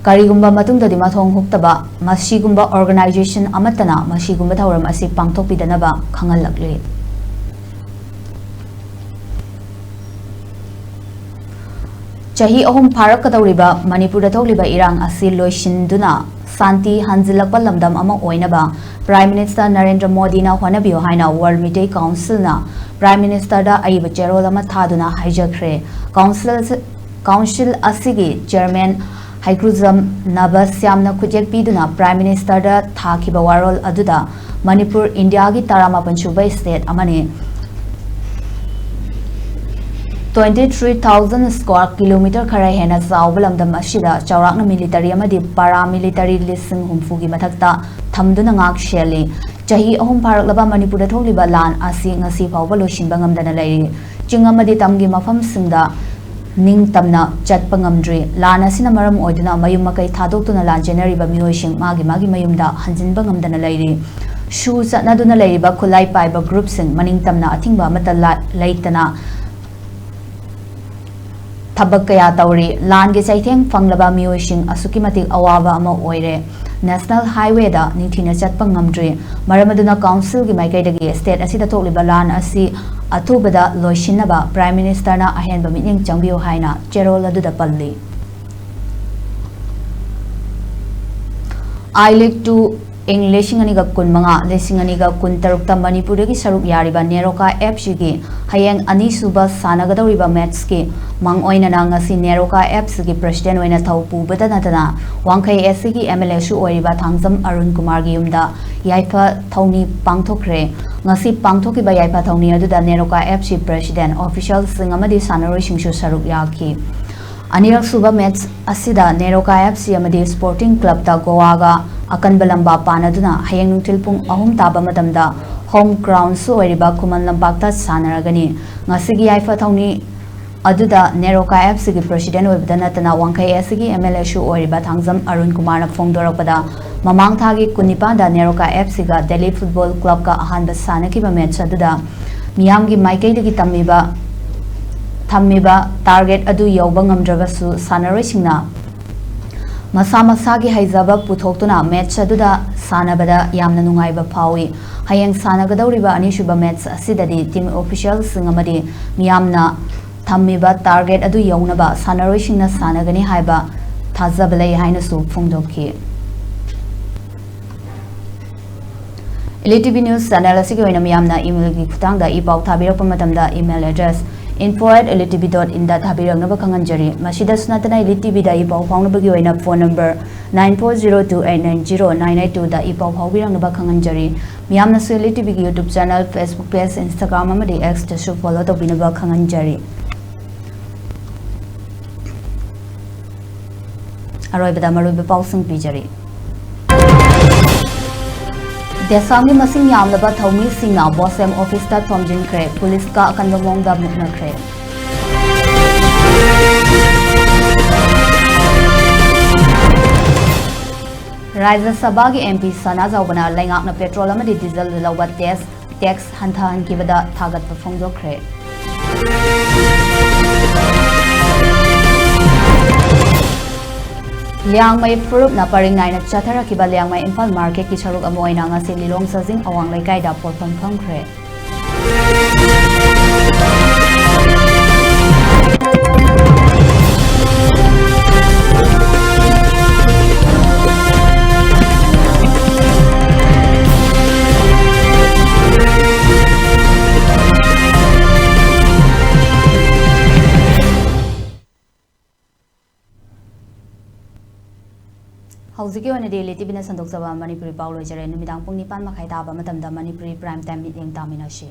ꯀꯔꯤꯒꯨꯝꯕ ꯃꯇꯨꯡꯗꯗꯤ ꯃꯊꯣꯡ ꯍꯨꯛꯇꯕ ꯃꯁꯤꯒꯨꯝꯕ organization ꯑꯃꯠꯇꯅ ꯃꯁꯤꯒꯨꯝꯕ ꯊꯧꯔꯝ ꯑꯁꯤ ꯄꯥꯡꯊꯣꯛꯄꯤꯗꯅꯕ ꯈꯪꯍꯜꯂꯛꯂꯤ꯫ ꯆꯍꯤ ꯑꯍꯨꯝ ꯐꯥꯔꯛꯀꯗꯧꯔꯤꯕ ꯃꯅꯤꯄꯨꯔꯗ ꯊꯣꯛꯂꯤꯕ ꯏꯔꯥꯡ ꯑꯁꯤ ꯂꯣꯏꯁꯤꯟꯗꯨꯅ ꯁꯥꯟꯇꯤ ꯍꯟꯖꯤꯜꯂꯛꯄ ꯂꯝꯗꯝ ꯑꯃ ꯑꯣꯏꯅꯕ Prime Minister ꯅꯔꯦꯟꯗ꯭ꯔ ꯃꯣꯗꯤꯅ ꯍꯣꯠꯅꯕꯤꯌꯨ ꯍꯥꯏꯅ World ꯃꯤꯇꯩ Councilꯅ Prime Ministerꯗ ꯑꯏꯕ ꯆꯦꯔꯣꯜ ꯑꯃ ꯊꯥꯗꯨꯅ ꯍꯥꯏꯖꯈ꯭ꯔꯦ꯫ Council Council ꯑꯁꯤꯒꯤ chairman ꯍꯩꯀ꯭ꯔꯨꯖꯝ ꯅꯕꯁ꯭ꯌꯥꯝꯅ ꯈꯨꯠꯌꯦꯛ ꯄꯤꯗꯨꯅ Prime Ministerꯗ ꯊꯥꯈꯤꯕ ꯋꯥꯔꯣꯜ ꯑꯗꯨꯗ ꯃꯅꯤꯄꯨꯔ ꯏꯟꯗꯤꯌꯥꯒꯤ ꯇꯔꯥꯃꯥꯄꯟ ꯁꯨꯕ state ꯑꯃꯅꯤ꯫ Twenty three thousand square kilometer ꯈꯔ ꯍꯦꯟꯅ ꯆꯥꯎꯕ ꯂꯝꯗꯝ ꯑꯁꯤꯗ ꯆꯥꯎꯔꯥꯛꯅ military ꯑꯃꯗꯤ paramilitary ꯂꯤꯁꯤꯡ ꯍꯨꯝꯐꯨꯒꯤ ꯃꯊꯛꯇ ꯊꯝꯗꯨꯅ ꯉꯥꯛ ꯁꯦꯜꯂꯤ꯫ ꯆꯍꯤ ꯑꯍꯨꯝ ꯐꯥꯔꯛꯂꯕ ꯃꯅꯤꯄꯨꯔꯗ ꯊꯣꯛꯂꯤꯕ ꯂꯥꯟ ꯑꯁꯤ ꯉꯁꯤ ꯐꯥꯎꯕ ꯂꯣꯏꯁꯤꯟꯕ ꯉꯝꯗꯅ ꯂꯩꯔꯤ꯫ ꯆꯤꯡ ꯑꯃꯗꯤ ꯇꯝꯒꯤ ꯃꯐꯝꯁꯤꯡꯗ ꯅꯤꯡꯇꯝꯅ ꯆꯠꯄ ꯉꯝꯗ꯭ꯔꯤ꯫ ꯂꯥꯟ ꯑꯁꯤꯅ ꯃꯔꯝ ꯑꯣꯏꯗꯨꯅ ꯃꯌꯨꯝ ꯃꯀꯩ ꯊꯥꯗꯣꯛꯇꯨꯅ ꯂꯥꯟ ꯆꯦꯟꯅꯔꯤꯕ ꯃꯤꯑꯣꯏꯁꯤꯡ ꯃꯥꯒꯤ ꯃꯥꯒꯤ ꯃꯌꯨꯝꯗ ꯍꯟꯖꯤꯟꯕ ꯉꯝꯗꯅ ꯂꯩꯔꯤ꯫ ꯁꯨ ꯆꯠꯅꯗꯨꯅ ꯂꯩꯔꯤꯕ ꯈꯨꯠꯂꯥꯏ ꯄꯥꯏꯕ ꯒ꯭ꯔꯨꯞꯁꯤꯡ ꯃꯅꯤꯡ ꯇꯝꯅ ꯑꯊꯤꯡꯕ ꯑꯃꯠꯇ ꯂꯥ-, ꯂꯩꯇꯅ ꯊꯕꯛ ꯀꯌꯥ ꯇꯧꯔꯤ꯫ ꯂꯥꯟꯒꯤ ꯆꯩꯊꯦꯡ ꯐꯪꯂꯕ ꯃꯤꯑꯣꯏꯁꯤꯡ ꯑꯁꯨꯛꯀꯤ ꯃꯇꯤꯛ ꯑꯋꯥꯕ ꯑꯃ ꯑꯣꯏꯔꯦ꯫ ꯅꯦꯁꯅꯦꯜ ꯍꯥꯏꯋꯦꯗ ꯅꯤꯡꯊꯤꯅ ꯆꯠꯄ ꯉꯝꯗ꯭ꯔꯤ꯫ ꯃꯔꯝ ꯑꯗꯨꯅ ꯀꯥꯎꯟꯁꯤꯜꯒꯤ ꯃꯥꯏꯀꯩꯗꯒꯤ ꯁ꯭ꯇꯦꯠ ꯑꯁꯤꯗ ꯊꯣꯛꯂꯤꯕ ꯂꯥꯟ ꯑꯁꯤ ꯑꯊꯨꯕꯗ ꯂꯣꯏꯁꯤꯟꯅꯕ ꯄ꯭ꯔꯥꯏꯝ ꯃꯤꯅꯤꯁꯇꯔꯅ ꯑꯍꯦꯟꯕ ꯃꯤꯠꯌꯦꯡ ꯆꯪꯕꯤꯌꯨ ꯍꯥꯏꯅ ꯆꯦꯔꯣꯜ ꯑꯗꯨꯗ ꯄꯜꯂꯤ꯫ ꯑꯥꯏ ꯂꯤꯒ ꯇꯨ ꯏꯪ ꯂꯤꯁꯤꯡ ꯑꯅꯤꯒ ꯀꯨꯟꯃꯉꯥ, ꯂꯤꯁꯤꯡ ꯑꯅꯤꯒ ꯀꯨꯟꯇꯔꯨꯛꯇ ꯃꯅꯤꯄꯨꯔꯗꯒꯤ ꯁꯔꯨꯛ ꯌꯥꯔꯤꯕ ꯅꯦꯔꯣꯀꯥ ꯑꯦꯐ ꯁꯤꯒꯤ ꯍꯌꯦꯡ ꯑꯅꯤꯁꯨꯕ ꯁꯥꯟꯅꯒꯗꯧꯔꯤꯕ ꯃꯦꯠꯁꯀꯤ ꯃꯥꯡꯑꯣꯏꯅꯅ ꯉꯁꯤ ꯅꯦꯔꯣꯀꯥ ꯑꯦꯐ ꯁꯤꯒꯤ ꯄ꯭ꯔꯁꯤꯗꯦꯟ ꯑꯣꯏꯅ ꯊꯧ ꯄꯨꯕꯗ ꯅꯠꯇꯅ ꯋꯥꯡꯈꯩ ꯑꯦꯁ ꯁꯤꯒꯤ ꯑꯦꯝ ꯑꯦꯜ ꯑꯦꯁꯨ ꯑꯣꯏꯔꯤꯕ ꯊꯥꯡꯖꯝ ꯑꯔꯨꯟ ꯀꯨꯃꯥꯔꯒꯤ ꯌꯨꯝꯗ ꯌꯥꯏꯐ ꯊꯧꯅꯤ ꯄꯥꯡꯊꯣꯛꯈ꯭ꯔꯦ꯫ ꯉꯁꯤ ꯄꯥꯡꯊꯣꯛꯈꯤꯕ ꯌꯥꯏꯐ ꯊꯧꯅꯤ ꯑꯗꯨꯗ ꯅꯦꯔꯣꯀꯥ ꯑꯦꯐ ꯁꯤ ꯄ꯭ꯔꯁꯤꯗꯦꯟ, ꯑꯣꯐꯤꯁꯤꯌꯦꯜꯁꯤꯡ ꯑꯃꯗꯤ ꯁꯥꯟꯅꯔꯣꯏꯁꯤꯡꯁꯨ ꯁꯔꯨꯛ ꯌꯥꯈꯤ꯫ ꯑꯅꯤꯔꯛ ꯁꯨꯕ ꯃꯦꯠꯆ ꯑꯁꯤꯗ ꯅꯦꯔꯣꯀꯥ ꯑꯦꯐ ꯁꯤ ꯑꯃꯗꯤ ꯁ꯭ꯄꯣꯔꯇꯤꯡ ꯀ꯭ꯂꯕꯇ ꯒꯣꯋꯥꯒ ꯑꯀꯟꯕ ꯂꯝꯕꯥ ꯄꯥꯅꯗꯨꯅ ꯍꯌꯦꯡ ꯅꯨꯡꯊꯤꯜ ꯄꯨꯡ ꯑꯍꯨꯝ ꯇꯥꯕ ꯃꯇꯝꯗ ꯍꯣꯝ ꯒ꯭ꯔꯥꯎꯟꯁꯨ ꯑꯣꯏꯔꯤꯕ ꯈꯨꯃꯟ ꯂꯝꯄꯥꯛꯇ ꯁꯥꯟꯅꯔꯒꯅꯤ꯫ ꯉꯁꯤꯒꯤ ꯌꯥꯏꯐ ꯊꯧꯅꯤ ꯑꯗꯨꯗ ꯅꯦꯔꯣꯀꯥ ꯑꯦꯐ ꯁꯤꯒꯤ ꯄ꯭ꯔꯁꯤꯗꯦꯟ ꯑꯣꯏꯕꯗ ꯅꯠꯇꯅ ꯋꯥꯡꯈꯩ ꯑꯦꯁ ꯁꯤꯒꯤ ꯑꯦꯝ ꯑꯦꯜ ꯑꯦꯁꯨ ꯑꯣꯏꯔꯤꯕ ꯊꯥꯡꯖꯝ ꯑꯔꯨꯟ ꯀꯨꯃꯥꯔꯅ ꯐꯣꯡꯗꯣꯔꯛꯄꯗ, ꯃꯃꯥꯡ ꯊꯥꯒꯤ ꯀꯨꯟꯅꯤꯄꯥꯟꯗ ꯅꯦꯔꯣꯀꯥ ꯑꯦꯐ ꯁꯤꯒ ꯗꯦꯜꯂꯤ ꯐꯨꯠꯕꯣꯜ ꯀ꯭ꯂꯕꯀ ꯑꯍꯥꯟꯕ ꯁꯥꯟꯅꯈꯤꯕ ꯃꯦꯠꯆ ꯑꯗꯨꯗ ꯃꯤꯌꯥꯝꯒꯤ ꯃꯥꯏꯀꯩꯗꯒꯤ ꯇꯝꯃꯤꯕ, ꯊꯝꯃꯤꯕ ꯇꯥꯔꯒꯦꯠ ꯑꯗꯨ ꯌꯧꯕ ꯉꯝꯗ꯭ꯔꯕꯁꯨ, ꯁꯥꯟꯅꯔꯣꯏꯁꯤꯡꯅ ꯃꯁꯥ ꯃꯁꯥꯒꯤ ꯍꯩꯖꯕ ꯄꯨꯊꯣꯛꯇꯨꯅ ꯃꯦꯠꯆ ꯑꯗꯨꯗ ꯁꯥꯟꯅꯕꯗ ꯌꯥꯝꯅ ꯅꯨꯡꯉꯥꯏꯕ ꯐꯥꯎꯏ꯫ ꯍꯌꯦꯡ ꯁꯥꯟꯅꯒꯗꯧꯔꯤꯕ ꯑꯅꯤꯁꯨꯕ ꯃꯦꯠꯆ ꯑꯁꯤꯗꯗꯤ ꯇꯤꯝ ꯑꯣꯐꯤꯁꯤꯌꯦꯜꯁꯤꯡ ꯑꯃꯗꯤ ꯃꯤꯌꯥꯝꯅ ꯊꯝꯃꯤꯕ ꯇꯥꯔꯒꯦꯠ ꯑꯗꯨ ꯌꯧꯅꯕ ꯁꯥꯟꯅꯔꯣꯏꯁꯤꯡꯅ ꯁꯥꯟꯅꯒꯅꯤ ꯍꯥꯏꯕ ꯊꯥꯖꯕ ꯂꯩ ꯍꯥꯏꯅꯁꯨ ꯐꯣꯡꯗꯣꯛꯈꯤ꯫ ꯏꯂꯤꯇꯤꯚꯤ ꯅ꯭ꯌꯨꯁ ꯆꯦꯅꯦꯜ ꯑꯁꯤꯒꯤ ꯑꯣꯏꯅ ꯃꯤꯌꯥꯝꯅ ꯏꯃꯦꯜꯒꯤ ꯈꯨꯠꯊꯥꯡꯗ ꯏ ꯄꯥꯎ ꯊꯥꯕꯤꯔꯛꯄ ꯃꯇꯝꯗ email address info at L T V dot in ꯗ ꯊꯥꯕꯤꯔꯛꯅꯕ ꯈꯪꯍꯟꯖꯔꯤ꯫ ꯃꯁꯤꯗꯁꯨ ꯅꯠꯇꯅ ꯏꯂꯤꯇꯤꯚꯤꯗ ꯏ ꯄꯥꯎ ꯐꯥꯎꯅꯕꯒꯤ ꯑꯣꯏꯅ phone number nine four zero two eight nine zero nine eight two ꯗ ꯏ ꯄꯥꯎ ꯐꯥꯎꯕꯤꯔꯛꯅꯕ ꯈꯪꯍꯟꯖꯔꯤ꯫ ꯃꯤꯌꯥꯝꯅꯁꯨ ꯏꯂꯤꯇꯤꯚꯤꯒꯤ YouTube channel, Facebook page, Instagram ꯑꯃꯗꯤ X ꯇꯁꯨ ꯐꯣꯂꯣ ꯇꯧꯕꯤꯅꯕ ꯈꯪꯍꯟꯖꯔꯤ꯫ ꯑꯔꯣꯏꯕꯗ ꯃꯔꯨꯑꯣꯏꯕ ꯄꯥꯎꯁꯤꯡ ꯄꯤꯖꯔꯤ꯫ ꯗꯦꯁꯥꯝꯒꯤ ꯃꯁꯤꯡ ꯌꯥꯝꯂꯕ ꯊꯧꯃꯤꯁꯤꯡꯅ ꯕꯣꯁꯦꯝ ꯑꯣꯐꯤꯁꯇ ꯊꯣꯝꯖꯤꯟꯈ꯭ꯔꯦ, ꯄꯨꯂꯤꯁꯀ ꯑꯀꯟꯕ ꯃꯑꯣꯡꯗ ꯃꯨꯛꯅꯈ꯭ꯔꯦ꯫ ꯔꯥꯖ꯭ꯌ ꯁꯚꯥꯒꯤ M P ꯁꯅꯥꯖꯥꯎꯕꯅ ꯂꯩꯉꯥꯛꯅ petrol ꯑꯃꯗꯤ dieselꯗ ꯂꯧꯕ tax, tax ꯍꯟꯊꯍꯟꯈꯤꯕꯗ ꯊꯥꯒꯠꯄ ꯐꯣꯡꯗꯣꯛꯈ꯭ꯔꯦ꯫ ꯂꯤꯌꯥꯡꯃꯩ ꯐꯨꯔꯨꯞꯅ ꯄꯔꯤꯡ ꯅꯥꯏꯅ ꯆꯠꯊꯔꯛꯈꯤꯕ ꯂꯤꯌꯥꯡꯃꯩ ꯏꯝꯐꯥꯜ marketꯀꯤ ꯁꯔꯨꯛ ꯑꯃ ꯑꯣꯏꯅ ꯉꯁꯤ ꯂꯤꯂꯣꯡ ꯁꯥꯖꯤꯡ ꯑꯋꯥꯡ ꯂꯩꯀꯥꯏꯗ ꯄꯣꯠꯐꯝ ꯐꯝꯈ꯭ꯔꯦ꯫ ꯍꯧꯖꯤꯛꯀꯤ ꯑꯣꯏꯅꯗꯤ ꯂꯤꯇꯤꯕꯤꯅ ꯁꯟꯗꯣꯛꯆꯕ ꯃꯅꯤꯄꯨꯔꯤ ꯄꯥꯎ ꯂꯣꯏꯖꯔꯦ꯫ ꯅꯨꯃꯤꯗꯥꯡ ꯄꯨꯡ ꯅꯤꯄꯥꯟ ꯃꯈꯥꯏ ꯇꯥꯕ ꯃꯇꯝꯗ ꯃꯅꯤꯄꯨꯔꯤ prime time ꯃꯤꯠꯌꯦꯡ ꯇꯥꯃꯤꯟꯅꯁꯤ꯫